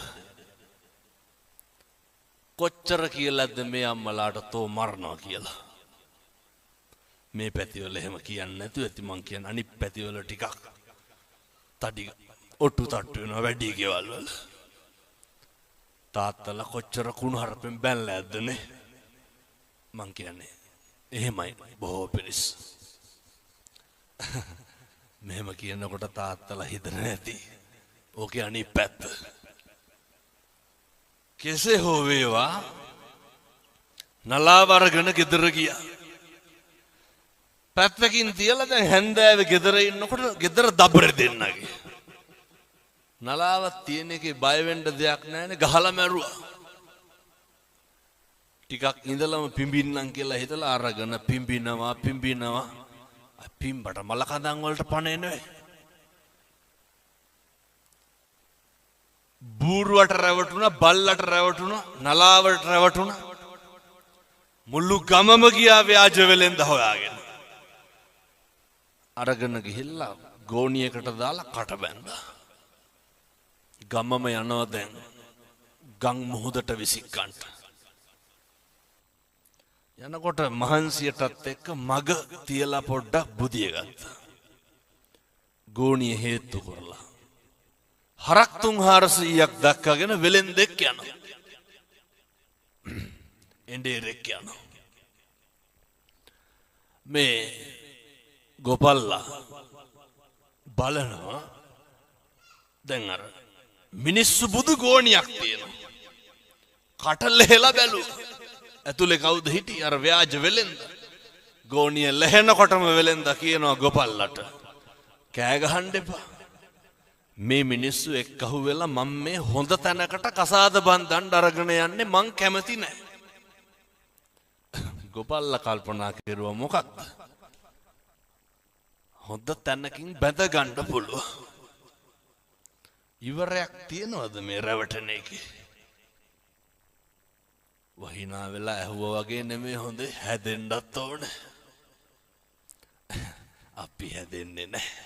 කොච්චර කියලාද මේ අම්මලාට තෝ මරනවා කියලා? මේ පැතිවල එහෙම කියන්නේ නැතුව ඇති, මං කියන්නේ අනිත් පැතිවල ටිකක් තඩි ඔට්ටු තට්ටු වෙනවා වැඩි ගෙවල් වල. තාත්තලා කොච්චර කුණු හරපෙන් බැනලා ඇද්ද නේ? මං කියන්නේ එහෙමයි බොහෝ පිරිස්. මෙහෙම කියනකොට තාත්තලා හිතන නැති. ඕකේ අනිත් පැත්ත. කෙසේ හෝ වේවා නලාව අරගෙන ගෙදර ගියා. පැත්තකින් තියලා දැන් හැන්දෑවේ ගෙදර ඉන්නකොට ගෙදර දබර දෙන්නගේ. නලාවක් තියෙන එකේ බය වෙන්න දෙයක් නැහැනේ, ගහලා මැරුවා. ටිකක් ඉඳලම පිඹින්නම් කියලා හිතලා අරගෙන පිඹිනවා පිඹිනවා. පිඹට මල කඳන් වලට පණ එනවා. බූරුවට රැවටුණා, බල්ලට රැවටුණා, නලාවට රැවටුණා. මුළු ගමම ගියා ව්‍යාජ වෙලෙන්ද හොයාගෙන. අරගෙන ගිහිල්ලා ගෝණියකට දාලා කට බැන්දා. ගමම යනවා දැන් ගම් මුහුදට විසික්කන්ට. යනකොට මහන්සියටත් එක්ක මග තියලා පොඩ්ඩක් බුදිය ගත්තා. ගෝණිය හේතු කරලා. හරක් 300-400ක් දක්වාගෙන වෙලෙන්දෙක් යනවා. එඬේරෙක් යනවා. මේ ගොපල්ලා බලනවා දැන් අර මිනිස්සු බුදු ගෝණියක් තියෙනවා. කට ලෙහෙලා බැලුවා. ඇතුලේ කවුද හිටියේ? අර ව්‍යාජ වෙලෙන්ද. ගෝණිය ලෙහෙනකොටම වෙලෙන්ද කියනවා ගොපල්ලට, කෑ ගහන්න එපා. මේ මිනිස්සු එක්ක අහුවෙලා මම මේ හොඳ තැනකට කසාද බන්දන්න අරගෙන යන්නේ මං කැමති නෑ. ගොපල්ලා කල්පනා කෙරුවා මොකක්ද? හොඳ තැනකින් බැඳ ගන්න පුළුවන්. ඉවරයක් තියනවද මේ රැවටෙන එකේ? වහිනා වෙලා ඇහුවා වගේ නෙමෙයි හොඳේ, හැදෙන්නත් ඕනේ. අපි හැදෙන්නේ නැහැ.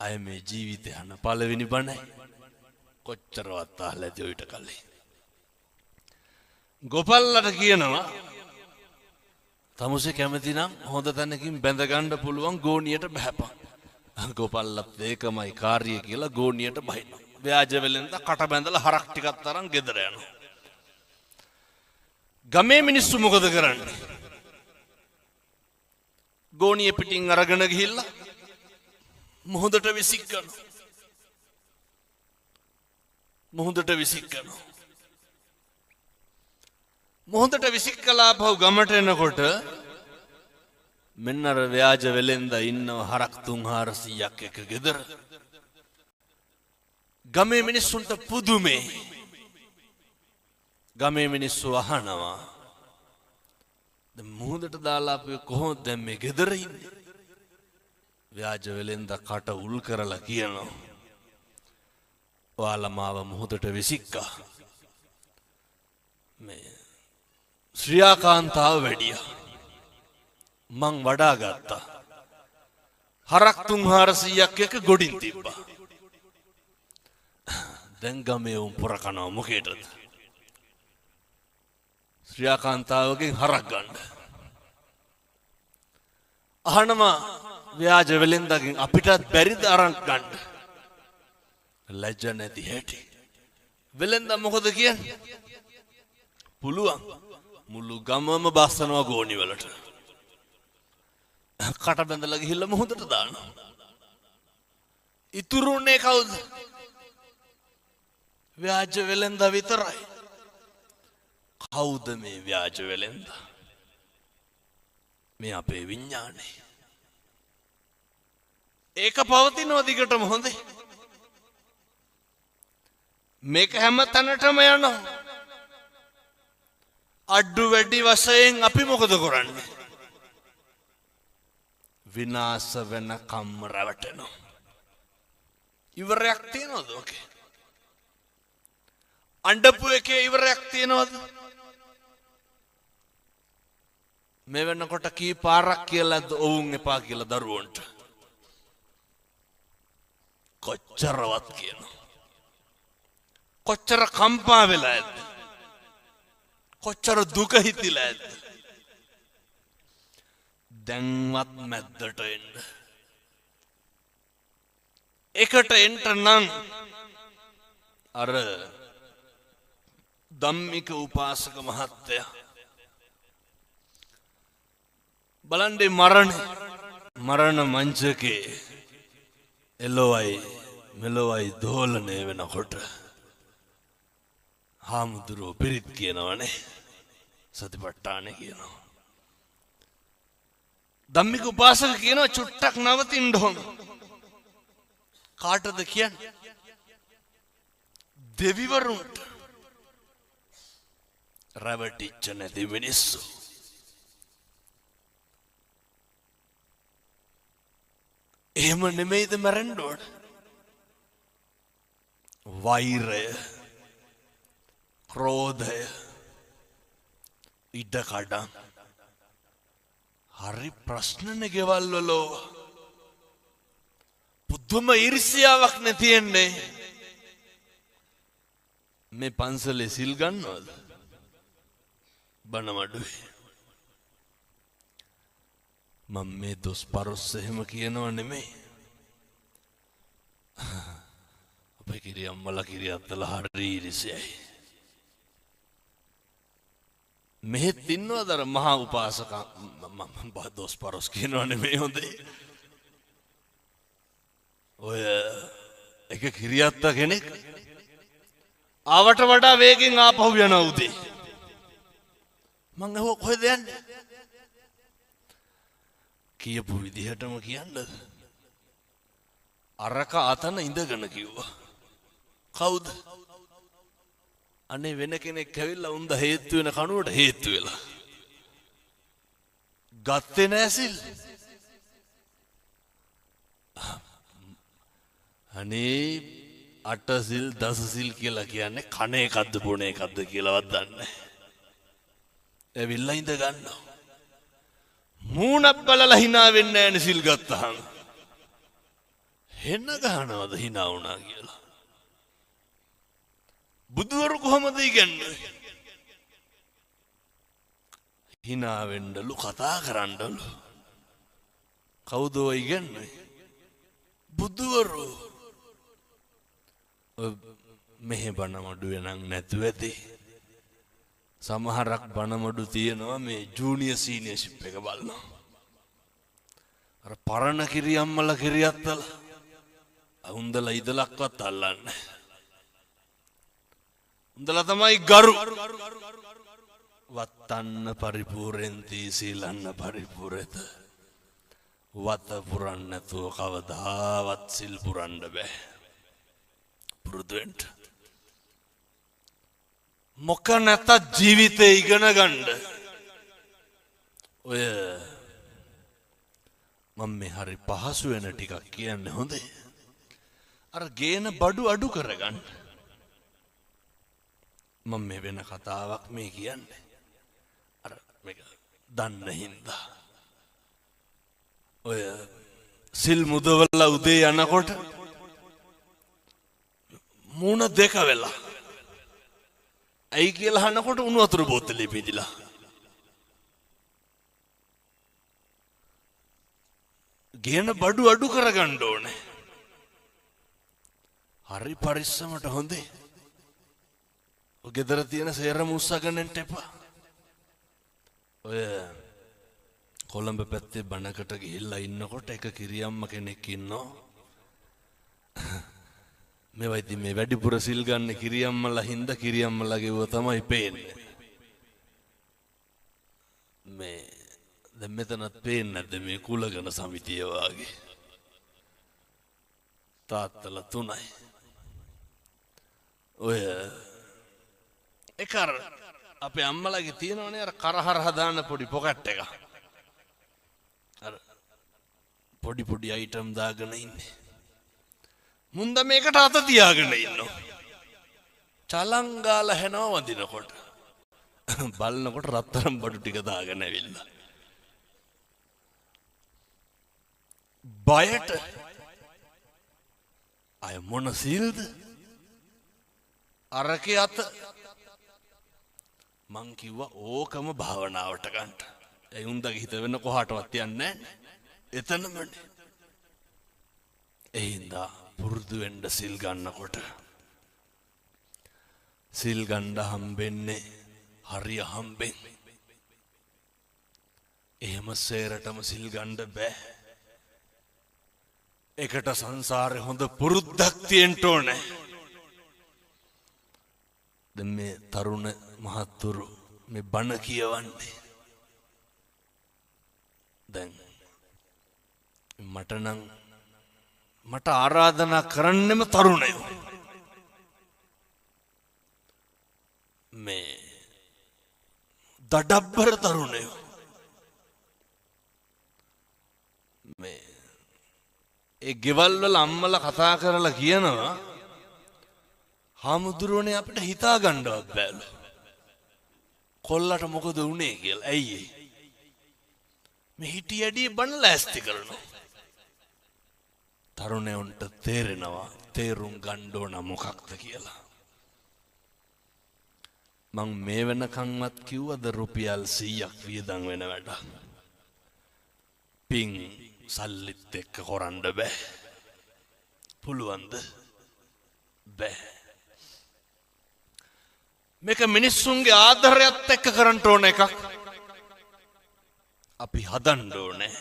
අය මේ ජීවිතය අහන පළවෙනි බණයි. කොච්චරවත් අහලා ඇති ඔయిత කලින්. ගොපල්ලට කියනවා තමුසේ කැමති නම් හොඳ තැනකින් බැඳ ගන්න පුළුවන් ගෝණියට බහැපන්. ගොපල්ලත් ඒකමයි කාර්යය කියලා ගෝණියට බහිනවා. ව්‍යාජ වෙලෙන්ද කට බැඳලා හරක් ටිකක් තරම් ගෙදර යනවා. ගමේ මිනිස්සු මොකද කරන්නේ? ගෝණිය පිටින් අරගෙන ගිහිල්ලා මුහුදට විසික්කනවා. මුහුදට විසික්කනවා. මුහුදට විසික්කලා පහු ගමට එනකොට මෙන්න අර ව්‍යාජ වෙලෙන්ද ඉන්නව හරක් 300-400ක් එක ගෙදර. ගමේ මිනිස්සුන්ට පුදුමේ. ගමේ මිනිස්සු අහනවා, දැන් මුහුදට දාලා අපි කොහොමද දැන් මේ ගෙදර ඉන්නේ? ව්‍යාජ වෙලෙන්ද කට උල් කරලා කියනවා, ඔයාලා මාව මුහුදට විසික්කා. මේ ශ්‍රියාකාන්තාව වැඩියා. මං වඩා ගත්තා. හරක් 300-400ක් එක ගොඩින් තිබ්බා. දැන් ගමේ උන් පොර කනවා මොකේටද? ශ්‍රියාකාන්තාවගෙන් හරක් ගන්න. අහනවා ව්‍යාජ වෙලෙන්දගෙන් අපිටත් බැරිද අරන් ගන්න? ලැජ්ජ නැති හැටි. වෙලෙන්දා මොකද කියන්නේ? පුළුවන්. මුළු ගමම බස්සනවා ගෝණි වලට. කට බැඳලා ගිහිල්ලා මුහුදට දානවා. ඉතුරුන්නේ කවුද? ව්‍යාජ වෙලෙන්දා විතරයි. කවුද මේ ව්‍යාජ වෙලෙන්දා? මේ අපේ විඥානේ. ඒක පවතිනවා දිගටම හොඳේ. මේක හැම තැනටම යනවා. අඩු වැඩි වශයෙන් අපි මොකද කරන්නේ? විනාශ වෙනකම්ම රැවටෙනවා. ඉවරයක් තියනවද ඔකේ? අඬපු එකේ ඉවරයක් තියනවද? මේ වෙනකොට කී පාරක් කියලාද ඔවුන් එපා කියලා දරුවන්ට? කොච්චරවත් කියනවා. කොච්චර කම්පා වෙලා ඇද්ද? කොච්චර දුක හිතිලා ඇද්ද? දැන්වත් මැද්දට එන්න. එකට එන්න නම් අර ධම්මික උපාසක මහත්තයා බලන්නේ මරණ මංචකේ එළොවයි මෙලොවයි දෝලණය වෙනකොට හාමුදුරුවෝ පිරිත් කියනවනේ, සතිපට්ඨාන කියනවා. ධම්මික උපාසක කියනවා චුට්ටක් නවතින්න ඕන. කාටද කියන්නේ? දෙවිවරුන්ට. රැවටිච්ච නැති මිනිස්සු. එහෙම නෙමෙයිද මැරෙන්න ඕන? වෛරය, ක්‍රෝධය, ඉඩකඩම් හරි ප්‍රශ්නනේ ගෙවල් වල. පුදුම ඊර්ෂ්‍යාවක් නේ තියෙන්නේ. මේ පන්සලේ සිල් ගන්නවද? බණ මඩුවේ. මම මේ දොස් පරොස්ස එහෙම කියනව නෙමෙයි. අපේ කිරියම්මලා කිරියත්තලා හරි ඊර්ෂ්‍යයි. මෙහෙත් ඉන්නවද අර මහා උපාසක මම දොස් පරොස් කියනවා නෙමෙයි හොඳේ. ඔය එක කිරියත්ත කෙනෙක් ආවට වඩා වේගෙන් ආපහු යනවා උදේ. මං ඇහුවා කොහෙද යන්නේ? කියපු විදිහටම කියන්නද? අරක අතන ඉඳගෙන කිව්වා. කවුද? අනේ වෙන කෙනෙක් ඇවිල්ලා උන්ද හේතු වෙන කණුවට හේතු වෙලා. ගත්තේ නෑ සිල්. අනේ අට සිල් දස සිල් කියලා කියන්නේ කන එකක්ද බොන එකක්ද කියලාවත් දන්නේ නෑ. ඇවිල්ලා ඉඳ ගන්නවා. මූණක් බලලා hina වෙන්නේ නෑනේ සිල් ගත්තාම. හෙන ගහනවද hina වුණා කියලා. බුදුවරු කොහොමද ඉගැන්නුවේ? hina වෙන්නලු කතා කරන්නලු. කවුද ඔය ඉගැන්නුවේ? බුදුවරු. මෙහෙ බණ මඩුවේ නම් නැතුව ඇති. සමහරක් බණ මඩු තියෙනවා මේ ජූනියර් සීනියර් ෂිප් එක බලනවා. අර පරණ කිරියම්මලා කිරියත්තලා උන්දලා ඉදලක්වත් අල්ලන්නේ නැහැ. උන්දලා තමයි ගරු. වත්තන්න පරිපූර්ෙන්ති සීලන්න පරිපූර්ෙත. වත පුරන්න නැතුව කවදාවත් සිල් පුරන්න බෑ. පුරුදු වෙන්න. මොක නැතත් ජීවිතේ ඉගෙන ගන්න. ඔය මම මේ හරි පහසු වෙන ටිකක් කියන්නේ හොඳේ. අර ගේන බඩු අඩු කරගන්න. මම මේ වෙන කතාවක් මේ කියන්නේ. අර මේක දන්න හින්දා. ඔය සිල් මුදවලා උදේ යනකොට මූණ දෙක වෙලා. ඇයි කියලා අහනකොට උණු වතුර බෝතලේ පිදිලා. ගේන බඩු අඩු කරගන්න ඕනේ. හරි පරිස්සමට හොඳේ. ඔය ගෙදර තියෙන සේරම උස්සගෙන එන්න එපා. ඔය කොළඹ පැත්තේ බණකට ගිහිල්ලා ඉන්නකොට එක කිරියම්ම කෙනෙක් ඉන්නවා. මේවා ඉතින් මේ වැඩිපුර සිල් ගන්න කිරියම්මලා හින්දා කිරියම්මලා ගෙව්ව තමයි පේන්නේ. මේ දැන් මෙතනත් පේන්නේ නැද්ද මේ කුලගණ සමිතිය වාගේ? තාත්තලා තුනයි. ඔය එක අර අපේ අම්මලාගේ තියෙනවනේ අර කරහර හදාන පොඩි පොකට් එක. අර පොඩි පොඩි අයිටම් දාගෙන ඉන්නේ. මුන්ද මේකට අත තියාගෙන ඉන්නවා. චලං ගාලා හැනවා වඳිනකොට. බලනකොට රත්තරන් බඩු ටික දාගෙන ඇවිල්ලා. බයට අය මොන සිල්ද? අරකේ අත මං කිව්වා ඕකම භාවනාවට ගන්න. ඒ උන්දගේ හිත වෙන කොහාටවත් යන්නේ නැහැ. එතනමනේ. ඒ හින්දා පුරුදු වෙන්න සිල් ගන්නකොට සිල් ගන්න හම්බෙන්නේ හරිය හම්බෙන්. එහෙම සේරටම සිල් ගන්න බෑ. ඒකට සංසාරේ හොඳ පුරුද්දක් තියෙන්න ඕනේ. දැන් මේ තරුණ මහත්තුරු මේ බණ කියවන්නේ. දැන් මට නම් මට ආරාධනා කරන්නෙම තරුණයෝ. මේ දඩබ්බර තරුණයෝ. මේ ඒ ගෙවල් වල අම්මලා කතා කරලා කියනවා හාමුදුරුවනේ අපිට හිතා ගන්නවත් බෑලු. කොල්ලට මොකද වුනේ කියලා. ඇයි ඒ? මේ හිටි ඇඩියේ බණ ලෑස්ති කරනවා. තරුණයන්ට තේරෙනවා තේරුම් ගන්න ඕන මොකක්ද කියලා. මං මේ වෙනකන්වත් කිව්වද රුපියල් 100ක් වියදම් වෙන වැඩ. පින් සල්ලිත් එක්ක කරන්න බෑ. පුළුවන්ද? බෑ. මේක මිනිස්සුන්ගේ ආදරයත් එක්ක කරන්න ඕන එකක්. අපි හදන්න ඕනේ.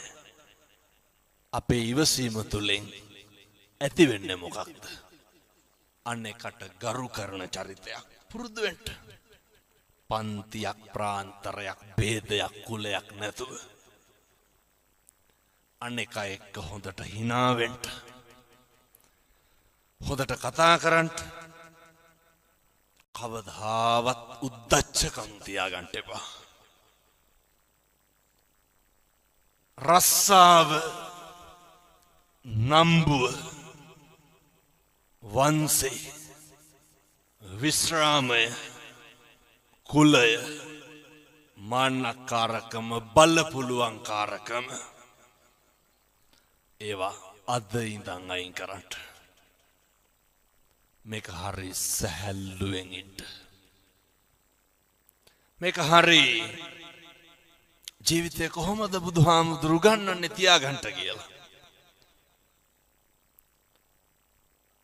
අපේ ඉවසීම තුලින් ඇති වෙන්නේ මොකක්ද? අනෙකට ගරු කරන චරිතයක් පුරුදු වෙන්න. පන්තියක්, ප්‍රාන්තරයක්, භේදයක්, කුලයක් නැතුව අනෙක එක්ක හොඳට hina වෙන්න, හොඳට කතා කරන්න, කවදාවත් උද්දච්චකම් තියාගන්න එපා. රස්සාව, නම්බුව, වංශේ, විශ්‍රාමය, කුලය, මාන්නකාරකම, බලපුලුවන්කාරකම ඒවා අද ඉඳන් අයින් කරන්න. මේක හරි සැහැල්ලුවෙන් ඉන්න. මේක හරි ජීවිතය කොහොමද බුදුහාමුදුරු ගන්නන්නේ තියාගන්න කියලා.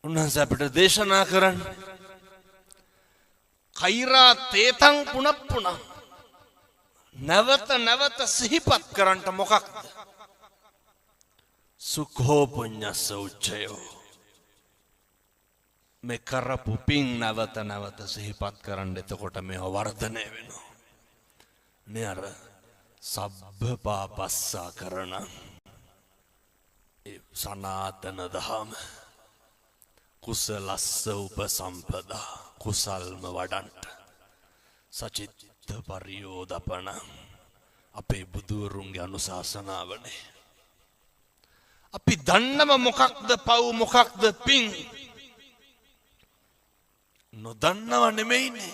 උන්වහන්සේ අපිට දේශනා කරන්නේ කෛරා තේතං පුනප්පුණ, නැවත නැවත සිහිපත් කරන්නට මොකක්ද? සුඛෝ පුඤ්ඤස්ස උච්චයෝ. මේ කරපු පින් නැවත නැවත සිහිපත් කරන්න. එතකොට මේවා වර්ධනය වෙනවා. නේ අර සබ්බ පාපස්සා කරන ඒ සනාතන දහම, කුසලස්ස උපසම්පදා, කුසල්ම වඩන්ට, සචිත්ත පරියෝදපන, අපේ බුදුවරුන්ගේ අනුශාසනාවනේ. අපි දන්නම මොකක්ද පව් මොකක්ද පින් නොදන්නව නෙමෙයිනේ.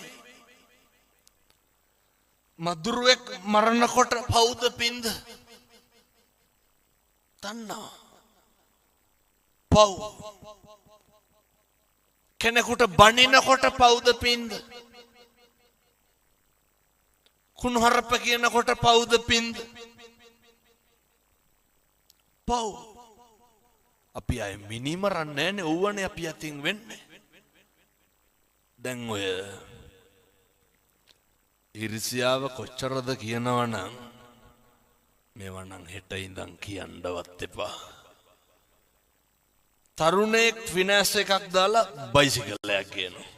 මදුරුවෙක් මරනකොට පව්ද පින්ද දන්නවා. පව්. කෙනෙකුට බනිනකොට පව්ද පින්ද? කුණුහරුප කියනකොට පව්ද පින්ද? පව්. අපි අය මිනි මරන්නේ නෑනේ, ඕවනේ අපි අතින් වෙන්නේ. දැන් ඔය ඉරිසියාව කොච්චරද කියනවනම් මේවා නම් හෙට ඉඳන් කියන්නවත් එපා. තරුණයෙක් ෆිනෑන්ස් එකක් දාලා බයිසිකලයක් ගේනවා.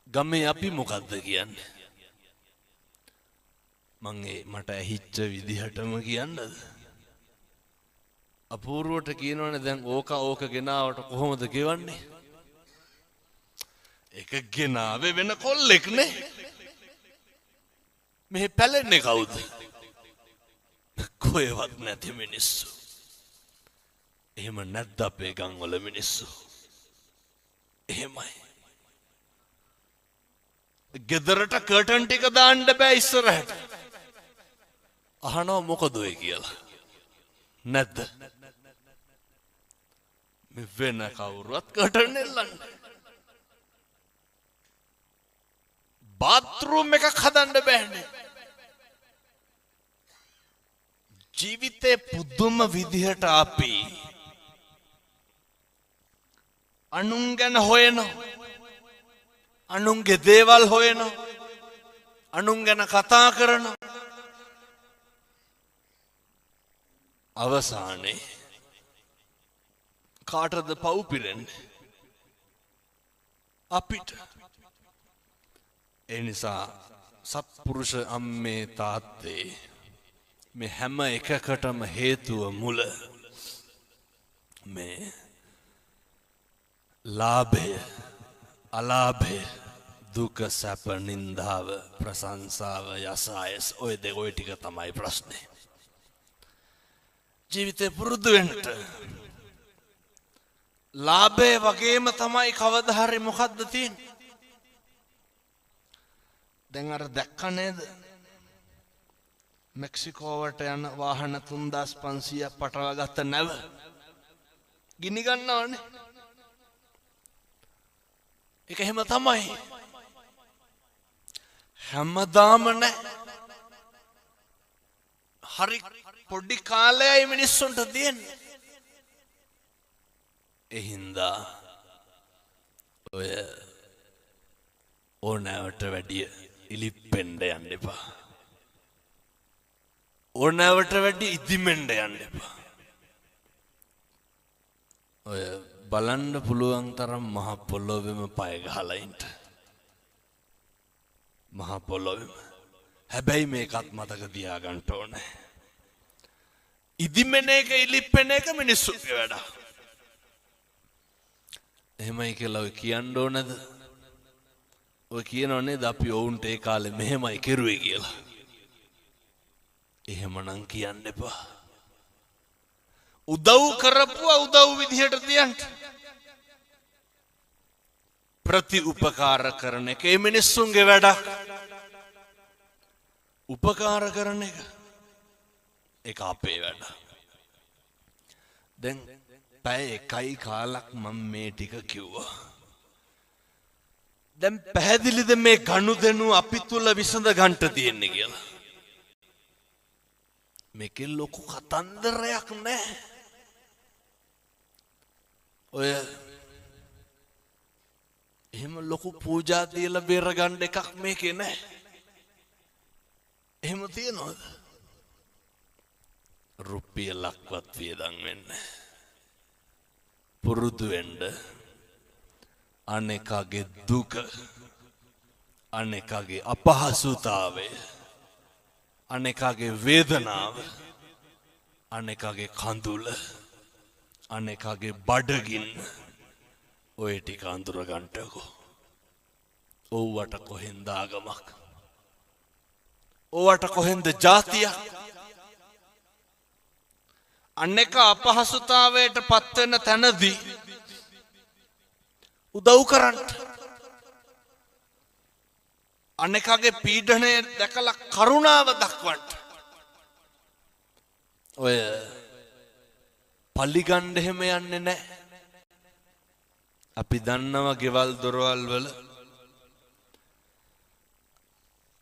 ගමේ අපි මොකද්ද කියන්නේ? මං ඒ මට ඇහිච්ච විදිහටම කියන්නද? අපූර්වට කියනවනේ දැන් ඕක ඕක ගෙනාවට කොහොමද ගෙවන්නේ? ඒක ගෙනාවේ වෙන කොල්ලෙක් නේ. මෙහෙ පැලෙන්නේ කවුද? කොහෙවත් නැති මිනිස්සු. එහෙම නැද්ද අපේ ගම්වල මිනිස්සු? එහෙමයි. ගෙදරට කර්ටන් ටික දාන්න බෑ ඉස්සරහට. අහනවා මොකද ඔය කියලා. නැද්ද? මේ වෙන කවුරුවත් කර්ටන් එල්ලන්නේ. බාත්රූම් එකක් හදන්න බෑනේ. ජීවිතේ පුදුම විදිහට අපි අනුන් ගැන හොයනවා, අනුන්ගේ දේවල් හොයනවා, අනුන් ගැන කතා කරනවා. අවසානයේ කාටද පව් පිරෙන්නේ? අපිට. ඒ නිසා සත්පුරුෂ අම්මේ තාත්තේ මේ හැම එකකටම හේතුව මුල මේ ලාභය, අලාභය, දුක, සැප, නින්දාව, ප්‍රශංසාව, යසායස් ඔය දෙක ඔය ටික තමයි ප්‍රශ්නේ. ජීවිතේ පුරුදු වෙන්න ලාභය වගේම තමයි කවදා හරි මොකද්ද තියෙන්නේ? දැන් අර දැක්ක නේද? මෙක්සිකෝවට යන වාහන 3500ක් පටවා ගත්ත නැව ගිනි ගන්නවනේ. ඒක එහෙම තමයි. හැමදාම නෑ. හරි පොඩි කාලයයි මිනිස්සුන්ට තියෙන්නේ. ඒ හින්දා ඔය ඕනෑවට වැඩිය ඉලිප්පෙන්න යන්න එපා. ඕනෑවට වැඩිය ඉදිමෙන්න යන්න එපා. ඔය බලන්න පුළුවන් තරම් මහ පොළොවෙම පය ගහලා ඉන්න. මහ පොළොවෙම. හැබැයි මේකත් මතක තියාගන්න ඕනේ. ඉදිමෙන එක ඉලිප්පෙන එක මිනිස්සුගේ වැඩක්. එහෙමයි කියලා ඔය කියන්න ඕනද? ඔය කියනව නේද අපි ඔවුන්ට ඒ කාලේ මෙහෙමයි කෙරුවේ කියලා. එහෙමනම් කියන්න එපා. උදව් කරපුවා උදව් විදිහට තියන්න. ප්‍රති උපකාර කරන එක ඒ මිනිස්සුන්ගේ වැඩක්. උපකාර කරන එක ඒක අපේ වැඩ. දැන් පැය එකයි කාලක් මම මේ ටික කිව්වා. දැන් පැහැදිලිද මේ ගනුදෙනු අපි තුල විසඳ ගන්නට තියෙන්නේ කියලා? මේකේ ලොකු කතන්දරයක් නෑ. ඔය එහෙම ලොකු පූජා තියලා බේර ගන්න එකක් මේකේ නෑ. එහෙම තියනවද? රුපියලක්වත් වියදම් වෙන්නේ. පුරුදු වෙන්න අනෙකාගේ දුක, අනෙකාගේ අපහසුතාවය, අනෙකාගේ වේදනාව, අනෙකාගේ කඳුල, අනෙකාගේ බඩගින්න ඔය ටික අඳුර ගන්නකෝ. ඔව්වට කොහෙන්ද ආගමක්? ඔව්වට කොහෙන්ද ජාතියක්? අනෙක අපහසුතාවයට පත්වෙන තැනදී උදව් කරන්න. අනෙකාගේ පීඩනය දැකලා කරුණාව දක්වන්න. ඔය පලිගන්න එහෙම යන්නේ නැහැ. අපි දන්නවා ගෙවල් දොරවල් වල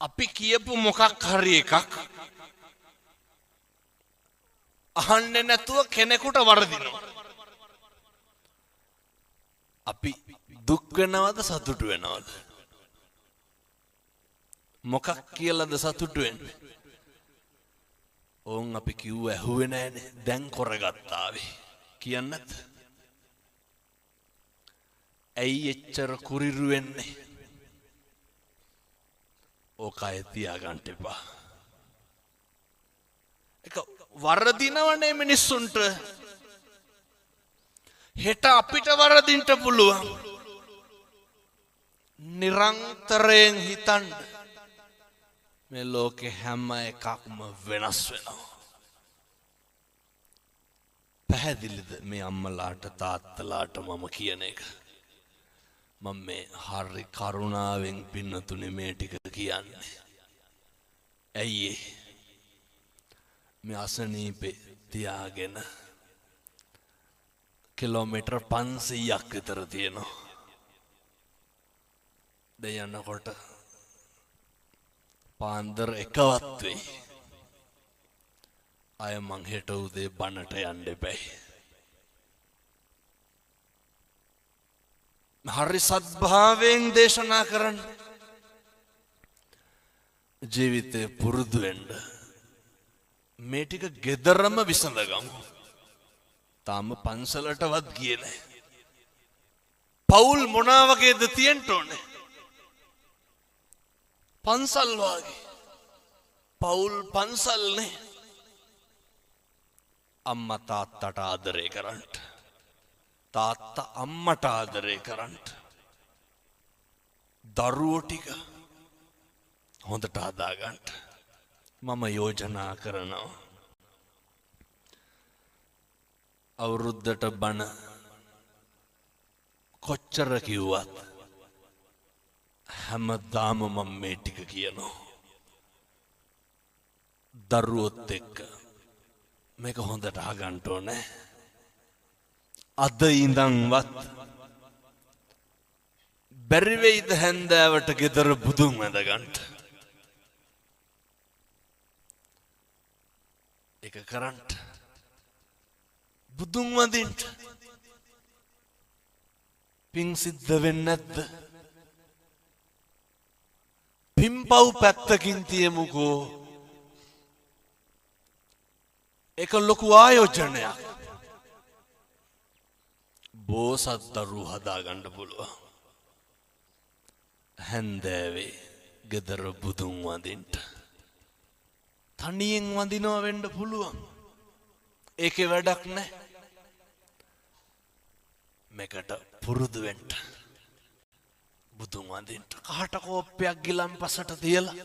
අපි කියපු මොකක් හරි එකක් අහන්නේ නැතුව කෙනෙකුට වරදිනවා. අපි දුක් වෙනවද සතුටු වෙනවද? මොකක් කියලාද සතුටු වෙන්නේ? ඕන් අපි කිව්ව ඇහුවේ නෑනේ, දැන් කරගත්තාවේ කියන්නත්. ඇයි එච්චර කුරිරු වෙන්නේ? ඕක අය තියාගන්න එපා. එක වරදිනවනේ මිනිස්සුන්ට. හෙට අපිට වරදින්න පුළුවන්. නිරන්තරයෙන් හිතන්න මේ ලෝකේ හැම එකක්ම වෙනස් වෙනවා. පැහැදිලිද මේ අම්මලාට තාත්තලාට මම කියන එක? මම මේ හරි කරුණාවෙන් පින්නතුනේ මේ ටික කියන්නේ. ඇයි ඒ? මේ අසනීපේ තියාගෙන කිලෝමීටර් 500ක් විතර තියෙනවා. දැන් යනකොට පාන්දර එකවත් වෙයි. අය මං හෙට උදේ බණට යන්න එපැයි. හරි සද්භාවයෙන් දේශනා කරන්න. ජීවිතේ පුරුදු වෙන්න. මේ ටික ගෙදරම විසඳගමු. තාම පන්සලටවත් ගියේ නෑ. පවුල් මොනා වගේද තියෙන්න ඕනේ? පන්සල් වාගේ. පවුල් පන්සල්නේ. අම්මා තාත්තට ආදරේ කරන්නට, තාත්තා අම්මට ආදරේ කරන්නට, දරුවෝ ටික හොඳට හදාගන්න මම යෝජනා කරනවා. අවුරුද්දට බණ කොච්චර කිව්වත් හැමදාම මම මේ ටික කියනවා. දරුවොත් එක්ක මේක හොඳට අහගන්න ඕනේ. අද ඉඳන්වත් බැරි වෙයිද හැන්දෑවට ගෙදර බුදුන් වැඳ ගන්න? ඒක කරන්න. බුදුන් වඳින්න. පින් සිද්ධ වෙන්නේ නැද්ද? පින්පව් පැත්තකින් තියමුකෝ. ඒක ලොකු ආයෝජනයක්. බෝසත් දරුවෝ හදාගන්න පුළුවන්. හැන්දෑවේ ගෙදර බුදුන් වඳින්න. තනියෙන් වඳිනවා වෙන්න පුළුවන්. ඒකේ වැඩක් නැහැ. මේකට පුරුදු වෙන්න. බුදුන් වඳින්න. කහට කෝප්පයක් ගිලන්පසට තියලා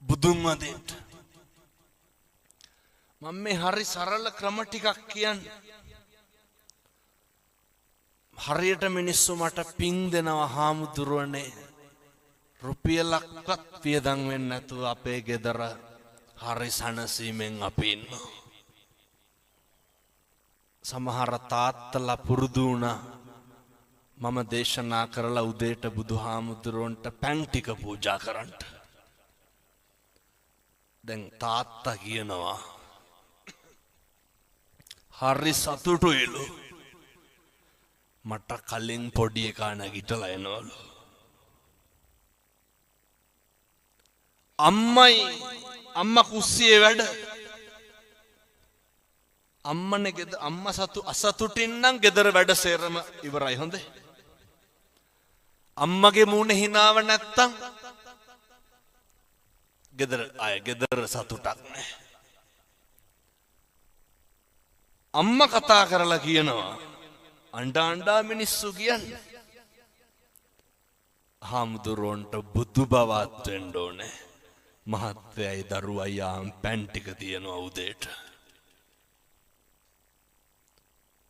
බුදුන් වඳින්න. මම මේ හරි සරල ක්‍රම ටිකක් කියන්නේ. හරියට මිනිස්සු මට පිං දෙනවා හාමුදුරුවනේ. රුපියලක්වත් වියදම් වෙන්නේ නැතුව අපේ ගෙදර හරි සනසීමෙන් අපි ඉන්නවා. සමහර තාත්තලා පුරුදු වුණා මම දේශනා කරලා උදේට බුදුහාමුදුරුවන්ට පැන් ටික පූජා කරන්න. දැන් තාත්තා කියනවා හරි සතුටුයිලු. මට කලින් පොඩි එකා නැගිටලා එනවලු. අම්මයි අම්මා කුස්සියේ වැඩ. අම්මනේ ගෙදර අම්මා සතු අසතුටින් නම් ගෙදර වැඩ සේරම ඉවරයි හොඳේ. අම්මගේ මූණේ හිනාව නැත්තම් ගෙදර අය ගෙදර සතුටක් නෑ. අම්මා කතා කරලා කියනවා අඬා අඬා මිනිස්සු කියන්නේ හාමුදුරුවන්ට බුදු බවත් වෙන්න ඕනේ. මහත්තයයි දරුවයි ආම් පැන් ටික තියනවා උදේට.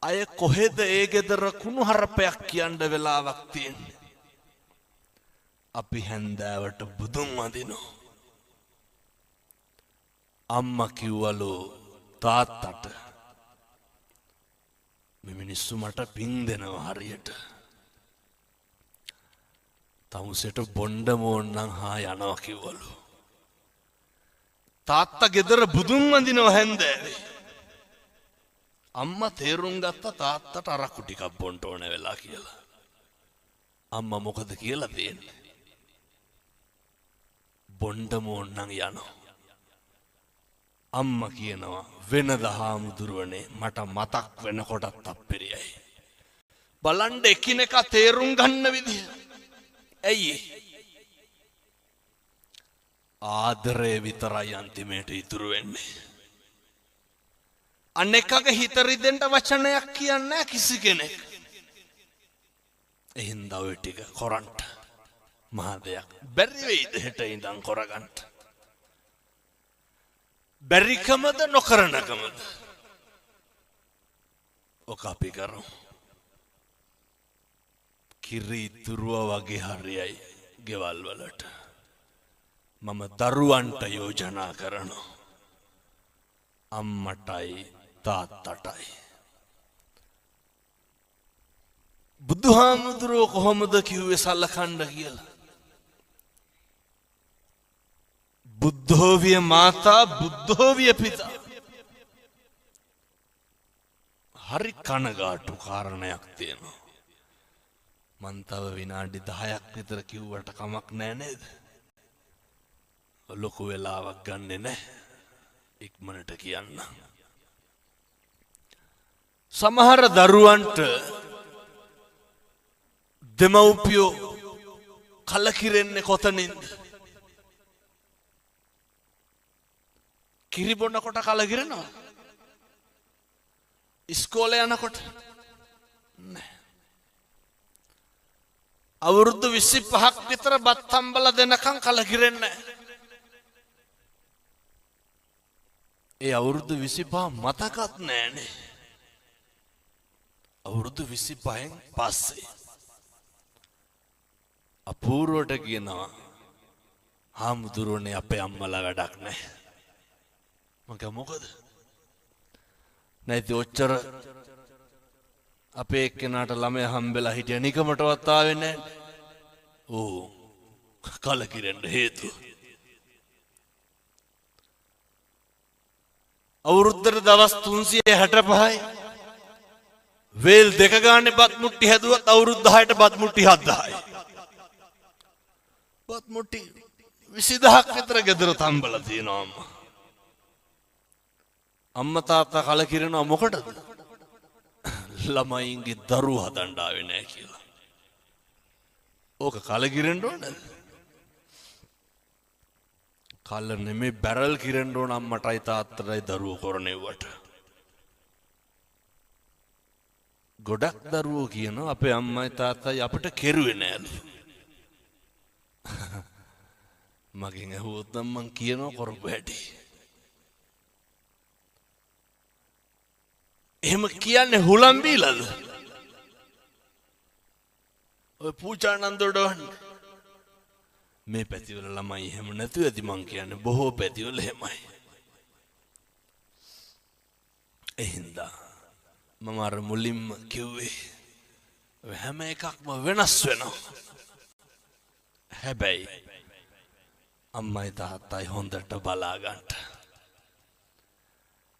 අය කොහෙද ඒ ගෙදර කුණු හරපයක් කියන්න වෙලාවක් තියෙන්නේ? අපි හැන්දෑවට බුදුන් වඳිනවා. අම්මා කිව්වලු තාත්තට මේ මිනිස්සු මට පින් දෙනවා හරියට. තමුසෙට බොණ්ඩම ඕනනම් හා යනවා කිව්වලු. තාත්තා ගෙදර බුදුන් වඳිනවා හැන්දෑවේ. අම්මා තේරුම් ගත්තා තාත්තට අරක්කු ටිකක් බොන්න ඕන වෙලා කියලා. අම්මා මොකද කියලා දෙන්නේ? බොණ්ඩම ඕනනම් යනවා. අම්මා කියනවා වෙනද හාමුදුරුවනේ මට මතක් වෙනකොටත් අප්පිරියයි. බලන්න එකිනෙකා තේරුම් ගන්න විදිය. ඇයි ඒ? ආදරය විතරයි අන්තිමේට ඉතුරු වෙන්නේ. අනෙකගේ හිත රිදෙන්න වචනයක් කියන්නේ නැහැ කිසි කෙනෙක්. එහෙනම් ඔය ටික කරන්ට මහා දෙයක් බැරි වෙයිද හෙට ඉඳන් කරගන්න? බැරිකමද නොකරනකමද? ඔක අපි කරමු. කිරි ඉතුරුව වගේ හරියයි ගෙවල් වලට. මම දරුවන්ට යෝජනා කරනවා. අම්මටයි තාත්තටයි. බුදුහාමුදුරුවෝ කොහොමද කිව්වේ සලකන්න කියලා? බුද්ධෝවිය මාතා බුද්ධෝවිය පිතා. හරි කනගාටු කාරණයක් තියෙනවා. මං තව විනාඩි 10ක් විතර කිව්වට කමක් නෑ නේද? ලොකු වෙලාවක් ගන්නෙ නෑ. ඉක්මනට කියන්න. සමහර දරුවන්ට දෙමව්පියෝ කලකිරෙන්නේ කොතනින්ද? කිරි බොනකොට කලකිරෙනවා? ඉස්කෝලේ යනකොට නෑ. අවුරුදු 25ක් විතර බත් හම්බලා දෙනකන් කලකිරෙන්නේ නෑ. ඒ අවුරුදු 25 මතකත් නෑනේ. අවුරුදු 25න් පස්සේ අපූර්වට කියනවා හාමුදුරුවනේ අපේ අම්මලා වැඩක් නෑ. මං කිව්වා මොකද? නැති ඔච්චර අපේ එක්කෙනාට ළමයා හම්බෙලා හිටියා නිකමටවත් ආවේ නෑ. ඕ කලකිරෙන්න හේතුව. අවුරුද්දට දවස් 365යි වේල් දෙක ගානේ බත් මුට්ටි හැදුවත් අවුරුදු 10ට බත් මුට්ටි 7000යි. බත් මුට්ටි 20000ක් විතර ගෙදර තම්බලා තියෙනවා අම්මා. අම්මා තාත්තා කලකිරෙනවා මොකටද? ළමයින්ගේ දරුවෝ හදන්න ආවේ නෑ කියලා. ඕක කලකිරෙන්න ඕනද? කල නෙමෙයි බැරල් කිරෙන්න ඕන අම්මටයි තාත්තටයි දරුවෝ කරනෙව්වට. ගොඩක් දරුවෝ කියනවා අපේ අම්මයි තාත්තයි අපිට කෙරුවේ නෑලු. මගෙන් ඇහුවොත් නම් මං කියනවා කරපු හැටි. එහෙම කියන්නේ හුලම් බීලාද? ඔය පූජානන්ද ඔඩවන්නේ. මේ පැතිවල ළමයි එහෙම නැතුව ඇති මං කියන්නේ බොහෝ පැතිවල එහෙමයි. ඒ හින්දා මම අර මුලින්ම කිව්වේ ඔය හැම එකක්ම වෙනස් වෙනවා. හැබැයි අම්මයි තාත්තයි හොඳට බලා ගන්න.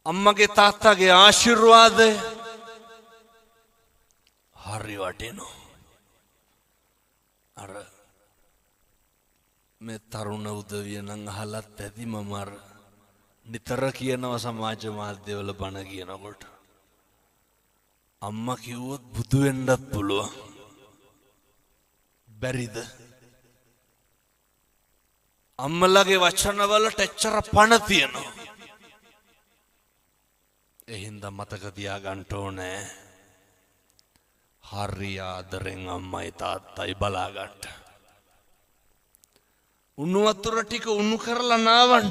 අම්මගේ තාත්තගේ ආශිර්වාදය හරි වටිනවා. අර මේ තරුණ උදවිය නම් අහලත් ඇති මම අර නිතර කියනවා සමාජ මාධ්‍යවල බණ කියනකොට. අම්මා කිව්වොත් බුදු වෙන්නත් පුළුවන්. බැරිද? අම්මලාගේ වචන වලට එච්චර පණ තියෙනවා. ඒ හින්දා මතක තියාගන්න ඕනේ. හරි ආදරෙන් අම්මයි තාත්තයි බලා ගන්න. උණු වතුර ටික උණු කරලා නාවන්න.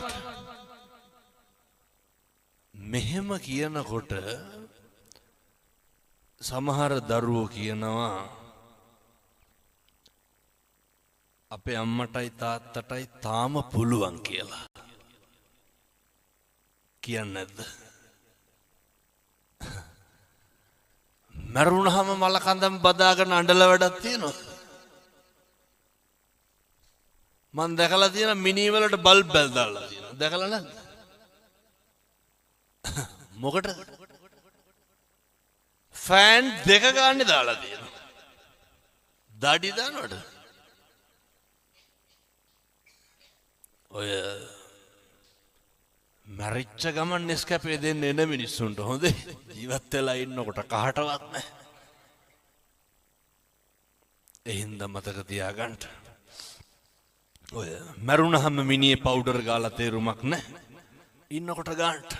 මෙහෙම කියනකොට සමහර දරුවෝ කියනවා අපේ අම්මටයි තාත්තටයි තාම පුළුවන් කියලා. කියන්නේ නැද්ද? මැරුණාම මල කඳම් බදාගෙන අඬල වැඩක් තියෙනවද? මං දැකලා තියෙන මිනි වලට බල්බ් බැල් දාලා තියෙනවා. දැකලා නැද්ද? මොකටද? ෆෑන් දෙක ගන්න දාලා තියෙනවා. දඩි දානවට. ඔය මැරිච්ච ගමන් නෙස්කැපේ දෙන්න එන මිනිස්සුන්ට හොඳේ. ජීවත් වෙලා ඉන්නකොට කහටවත් නැහැ. ඒ හින්දා මතක තියාගන්න. ඔය මැරුණහම මිනිහේ පවුඩර් ගාලා තේරුමක් නැහැ. ඉන්නකොට ගන්නට.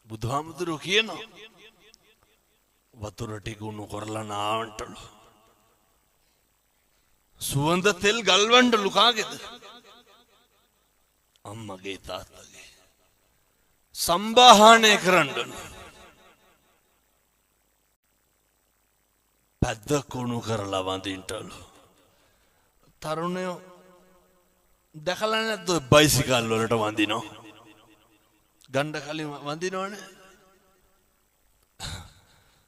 බුදුහාමුදුරුවෝ කියනවා වතුර ටික උණු කරලා නාවන්ටලු. සුවඳ තෙල් ගල්වන්නලු කාගේද? අම්මගේ තාත්තගේ. සම්බාහනය කරන්නලු. පැද්ද කුණු කරලා වඳින්නලු. තරුණයෝ දැකලා නැද්ද ඔය බයිසිකල් වලට වඳිනව? ගණ්ඩ කලින් වඳිනවනේ.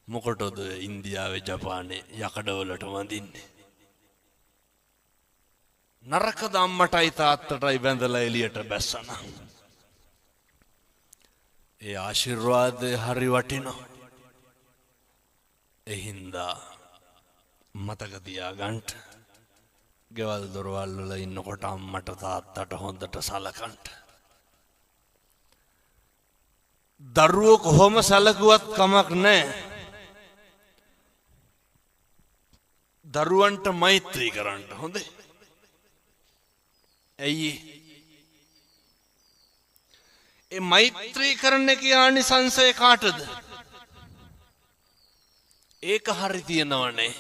මොකටද ඉන්දියාවේ ජපානයේ යකඩවලට වඳින්නේ? නරකද අම්මටයි තාත්තටයි වැඳලා එළියට බැස්සන. ඒ ආශිර්වාදය හරි වටිනවා. ඒ හින්දා මතක තියාගන්න. ගෙවල් දොරවල් වල ඉන්නකොට අම්මට තාත්තට හොඳට සලකන්න. දරුවෝ කොහොම සැලකුවත් කමක් නැහැ. දරුවන්ට මෛත්‍රී කරන්න හොඳේ. ඇයි ඒ මෛත්‍රී කරන එකේ ආනිසංසය කාටද? ඒක හරි තියෙනවනේ.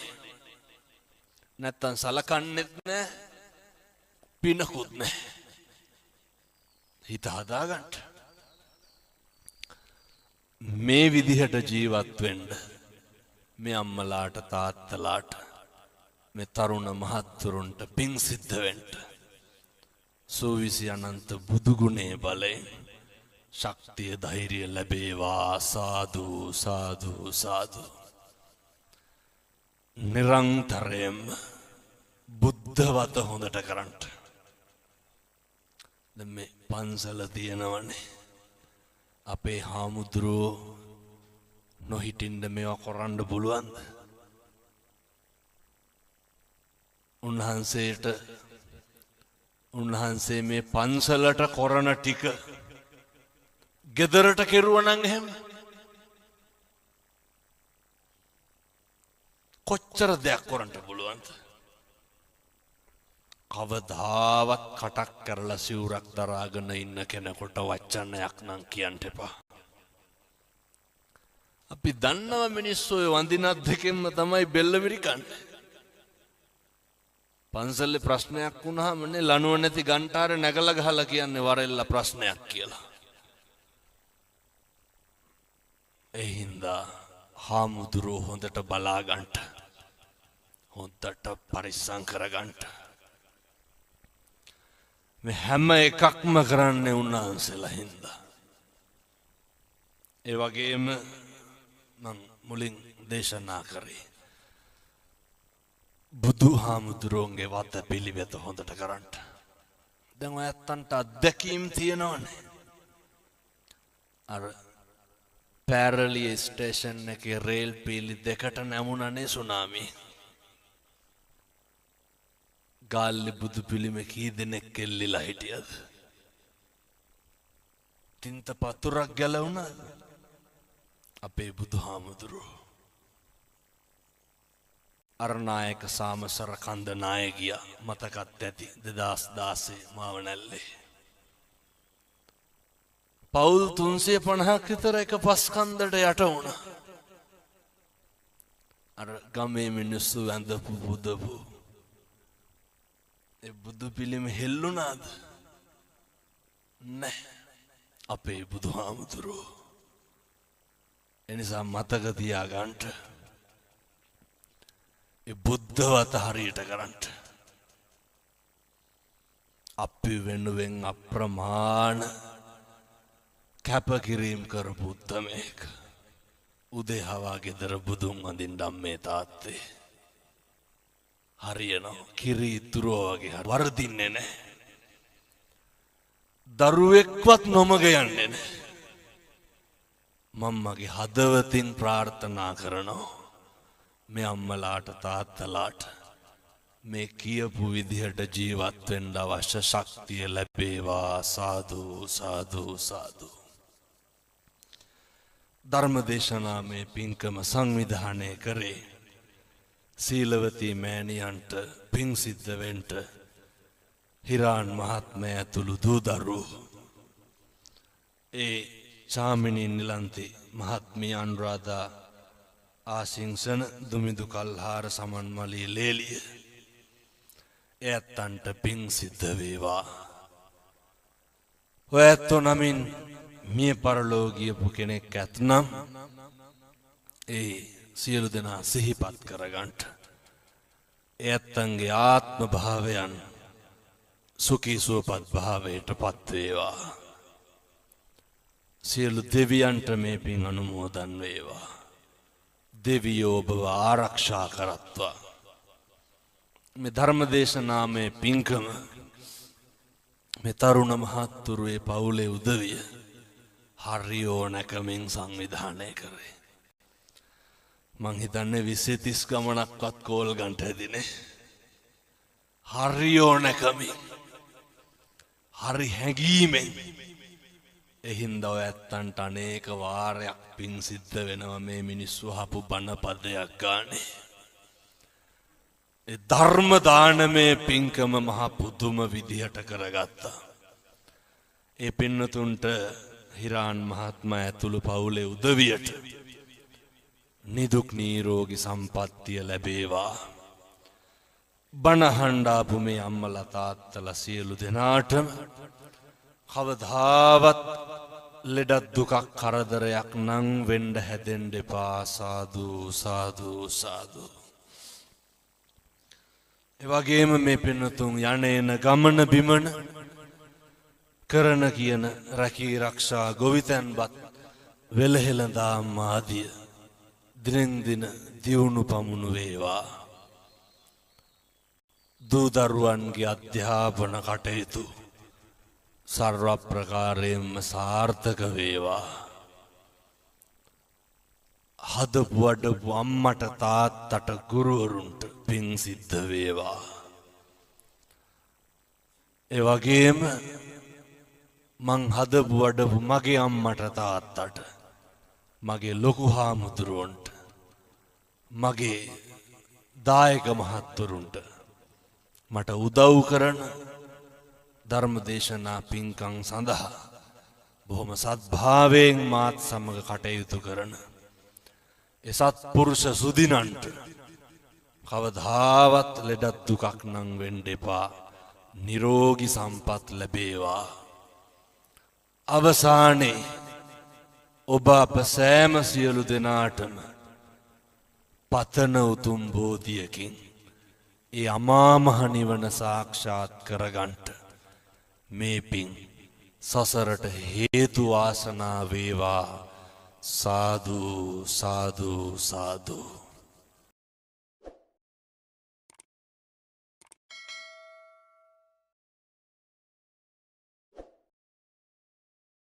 නැත්තම් සලකන්නෙත් නෑ, පිනකුත් නෑ. හිත හදාගන්න. මේ විදිහට ජීවත් වෙන්න මේ අම්මලාට තාත්තලාට මේ තරුණ මහත්තුරුන්ට පින් සිද්ධ වෙන්න සූවිසි අනන්ත බුදු ගුණයේ බලයෙන් ශක්තිය ධෛර්යය ලැබේවා. සාදු සාදු සාදු. නිරන්තරයෙන්ම බුද්ධවත හොඳට කරන්න. දැන් මේ පන්සල තියෙනවනේ අපේ හාමුදුරුවෝ නොහිටින්න මේවා කරන්න පුළුවන්ද? උන්වහන්සේට උන්වහන්සේ මේ පන්සලට කරන ටික ගෙදරට කෙරුවා නම් එහෙම කොච්චර දෙයක් කරන්න පුළුවන්ද? කවදාවත් කටක් කරලා සිවුරක් දරාගෙන ඉන්න කෙනෙකුට වචනයක් නම් කියන්න එපා. අපි දන්නව මිනිස්සු ඔය වඳිනත් දෙකෙන්ම තමයි බෙල්ල මිරිකන්නේ. පන්සලේ ප්‍රශ්නයක් වුණාම නේ ලණුව නැති ගන්ටාරේ නැගලා ගහලා කියන්නේ වරෙල්ල ප්‍රශ්නයක් කියලා. ඒ හින්දා හාමුදුරුවෝ හොඳට බලා ගන්නට, හොඳට පරිස්සම් කරගන්නට. මේ හැම එකක්ම කරන්නේ උන්වහන්සේලා හින්දා. ඒ වගේම මං මුලින් දේශනා කරේ බුදුහාමුදුරුවන්ගේ වත පිළිවෙත හොඳට කරන්න. දැන් ඔය ඇත්තන්ට අත්දැකීම් තියෙනවනේ. අර පැරලිය ස්ටේෂන් එකේ රේල් පීලි දෙකට නැමුණනේ සුනාමි. ගාල්ලේ බුදු පිළිමේ කී දෙනෙක් එල්ලිලා හිටියද? තින්ත පතුරක් ගැලවුණාද? අපේ බුදුහාමුදුරුවෝ අරනායක සාමසර කන්ද නායකියා මතකත් ඇති 2016 මාවනැල්ලේ. පවුල් 350ක් විතර එක පස් කන්දට යට වුණා. අර ගමේ මිනිස්සු වැඳපු පුදපු ඒ බුදු පිළිම හෙල්ලුණාද? නෑ. අපේ බුදුහාමුදුරුවෝ. එනිසා මතක තියාගන්න ඒ බුද්ධවත හරියට කරන්න. අපි වෙනුවෙන් අප්‍රමාණ කැපකිරීම කරපු උත්තමයෙක්. උදේ හවා ගෙදර බුදුන් වඳින්න අම්මේ තාත්තේ. හරියනවා කිරි ඉතුරුවා වගේ වරදින්නේ නැහැ. දරුවෙක්වත් නොමග යන්නේ නැහැ. මම මගේ හදවතින් ප්‍රාර්ථනා කරනවා මේ අම්මලාට තාත්තලාට මේ කියපු විදිහට ජීවත් වෙන්න අවශ්‍ය ශක්තිය ලැබේවා. සාදු සාදු සාදු. ධර්ම දේශනාමය පින්කම සංවිධානය කරේ සීලවතී මෑණියන්ට පින් සිද්ධ වෙන්න හිරාන් මහත්මයා ඇතුළු දූ දරුවෝ, ඒ චාමිනී නිලන්ති මහත්මිය, අනුරාධා ආශිංසන, දුමිදු කල්හාර සමන්මලී ලේලිය, එයත්තන්ට පින් සිද්ධ වේවා. ඔය ඇත්තෝ නමින් මිය පරලෝ ගියපු කෙනෙක් ඇත්නම් ඒ සියලු දෙනා සිහිපත් කරගන්නට. ඒ ඇත්තන්ගේ ආත්ම භාවයන් සුඛී සුවපත් භාවයට පත් වේවා. සියලු දෙවියන්ට මේ පින් අනුමෝදන් වේවා. දෙවියෝ ඔබව ආරක්ෂා කරත්වා. මේ ධර්ම දේශනාමය පින්කම මේ තරුණ මහත්තුරුවේ පවුලේ උදවිය හරි ඕනැකමින් සංවිධානය කරේ. මං හිතන්නේ 20-30 ගමනක්වත් කෝල් ගන්නට ඇතිනේ. හරි ඕනැකමින්, හරි හැඟීමෙන්. එහින්දා ඔය ඇත්තන්ට අනේක වාරයක් පින් සිද්ධ වෙනවා මේ මිනිස්සු අහපු බණ පදයක් ගානේ. ඒ ධර්ම දානමය පින්කම මහ පුදුම විදිහට කරගත්තා. ඒ පින්නතුන්ට හිරාන් මහත්මයා ඇතුළු පවුලේ උදවියට නිදුක් නිරෝගී සම්පන්නිය ලැබේවා. බණ අහන්න ආපු මේ අම්මලා තාත්තලා සියලු දෙනාටම කවදාවත් ලෙඩක් දුකක් කරදරයක් නම් වෙන්න හැදෙන්න එපා. සාදු සාදු සාදු. ඒ වගේම මේ පින්නතුන් යන එන ගමන බිමන කරන කියන රැකී රක්ෂා ගොවිතැන්පත් වෙලහෙළඳාම් ආදිය දිනෙන් දින දියුණු පමුණු වේවා. දූ දරුවන්ගේ අධ්‍යාපන කටයුතු සර්ව ප්‍රකාරයෙන්ම සාර්ථක වේවා. හදපු වඩපු අම්මට තාත්තට ගුරුවරුන්ට පින් සිද්ධ වේවා. ඒ වගේම මං හදපු වඩපු මගේ අම්මට තාත්තට, මගේ ලොකු හාමුදුරුවන්ට, මගේ දායක මහත්වරුන්ට, මට උදව් කරන ධර්ම දේශනා පින්කම් සඳහා බොහොම සත්භාවයෙන් මාත් සමග කටයුතු කරන ඒ සත්පුරුෂ සුදිනන්ට කවදාවත් ලෙඩක් දුකක් නම් වෙන්න එපා, නිරෝගී සම්පත් ලැබේවා. අවසානයේ ඔබ අප සෑම සියලු දෙනාටම පතන උතුම් බෝධියකින් ඒ අමා මහ නිවන සාක්ෂාත් කරගන්නට මේ පින් සසරට හේතු වාසනා වේවා. සාදු සාදු සාදු.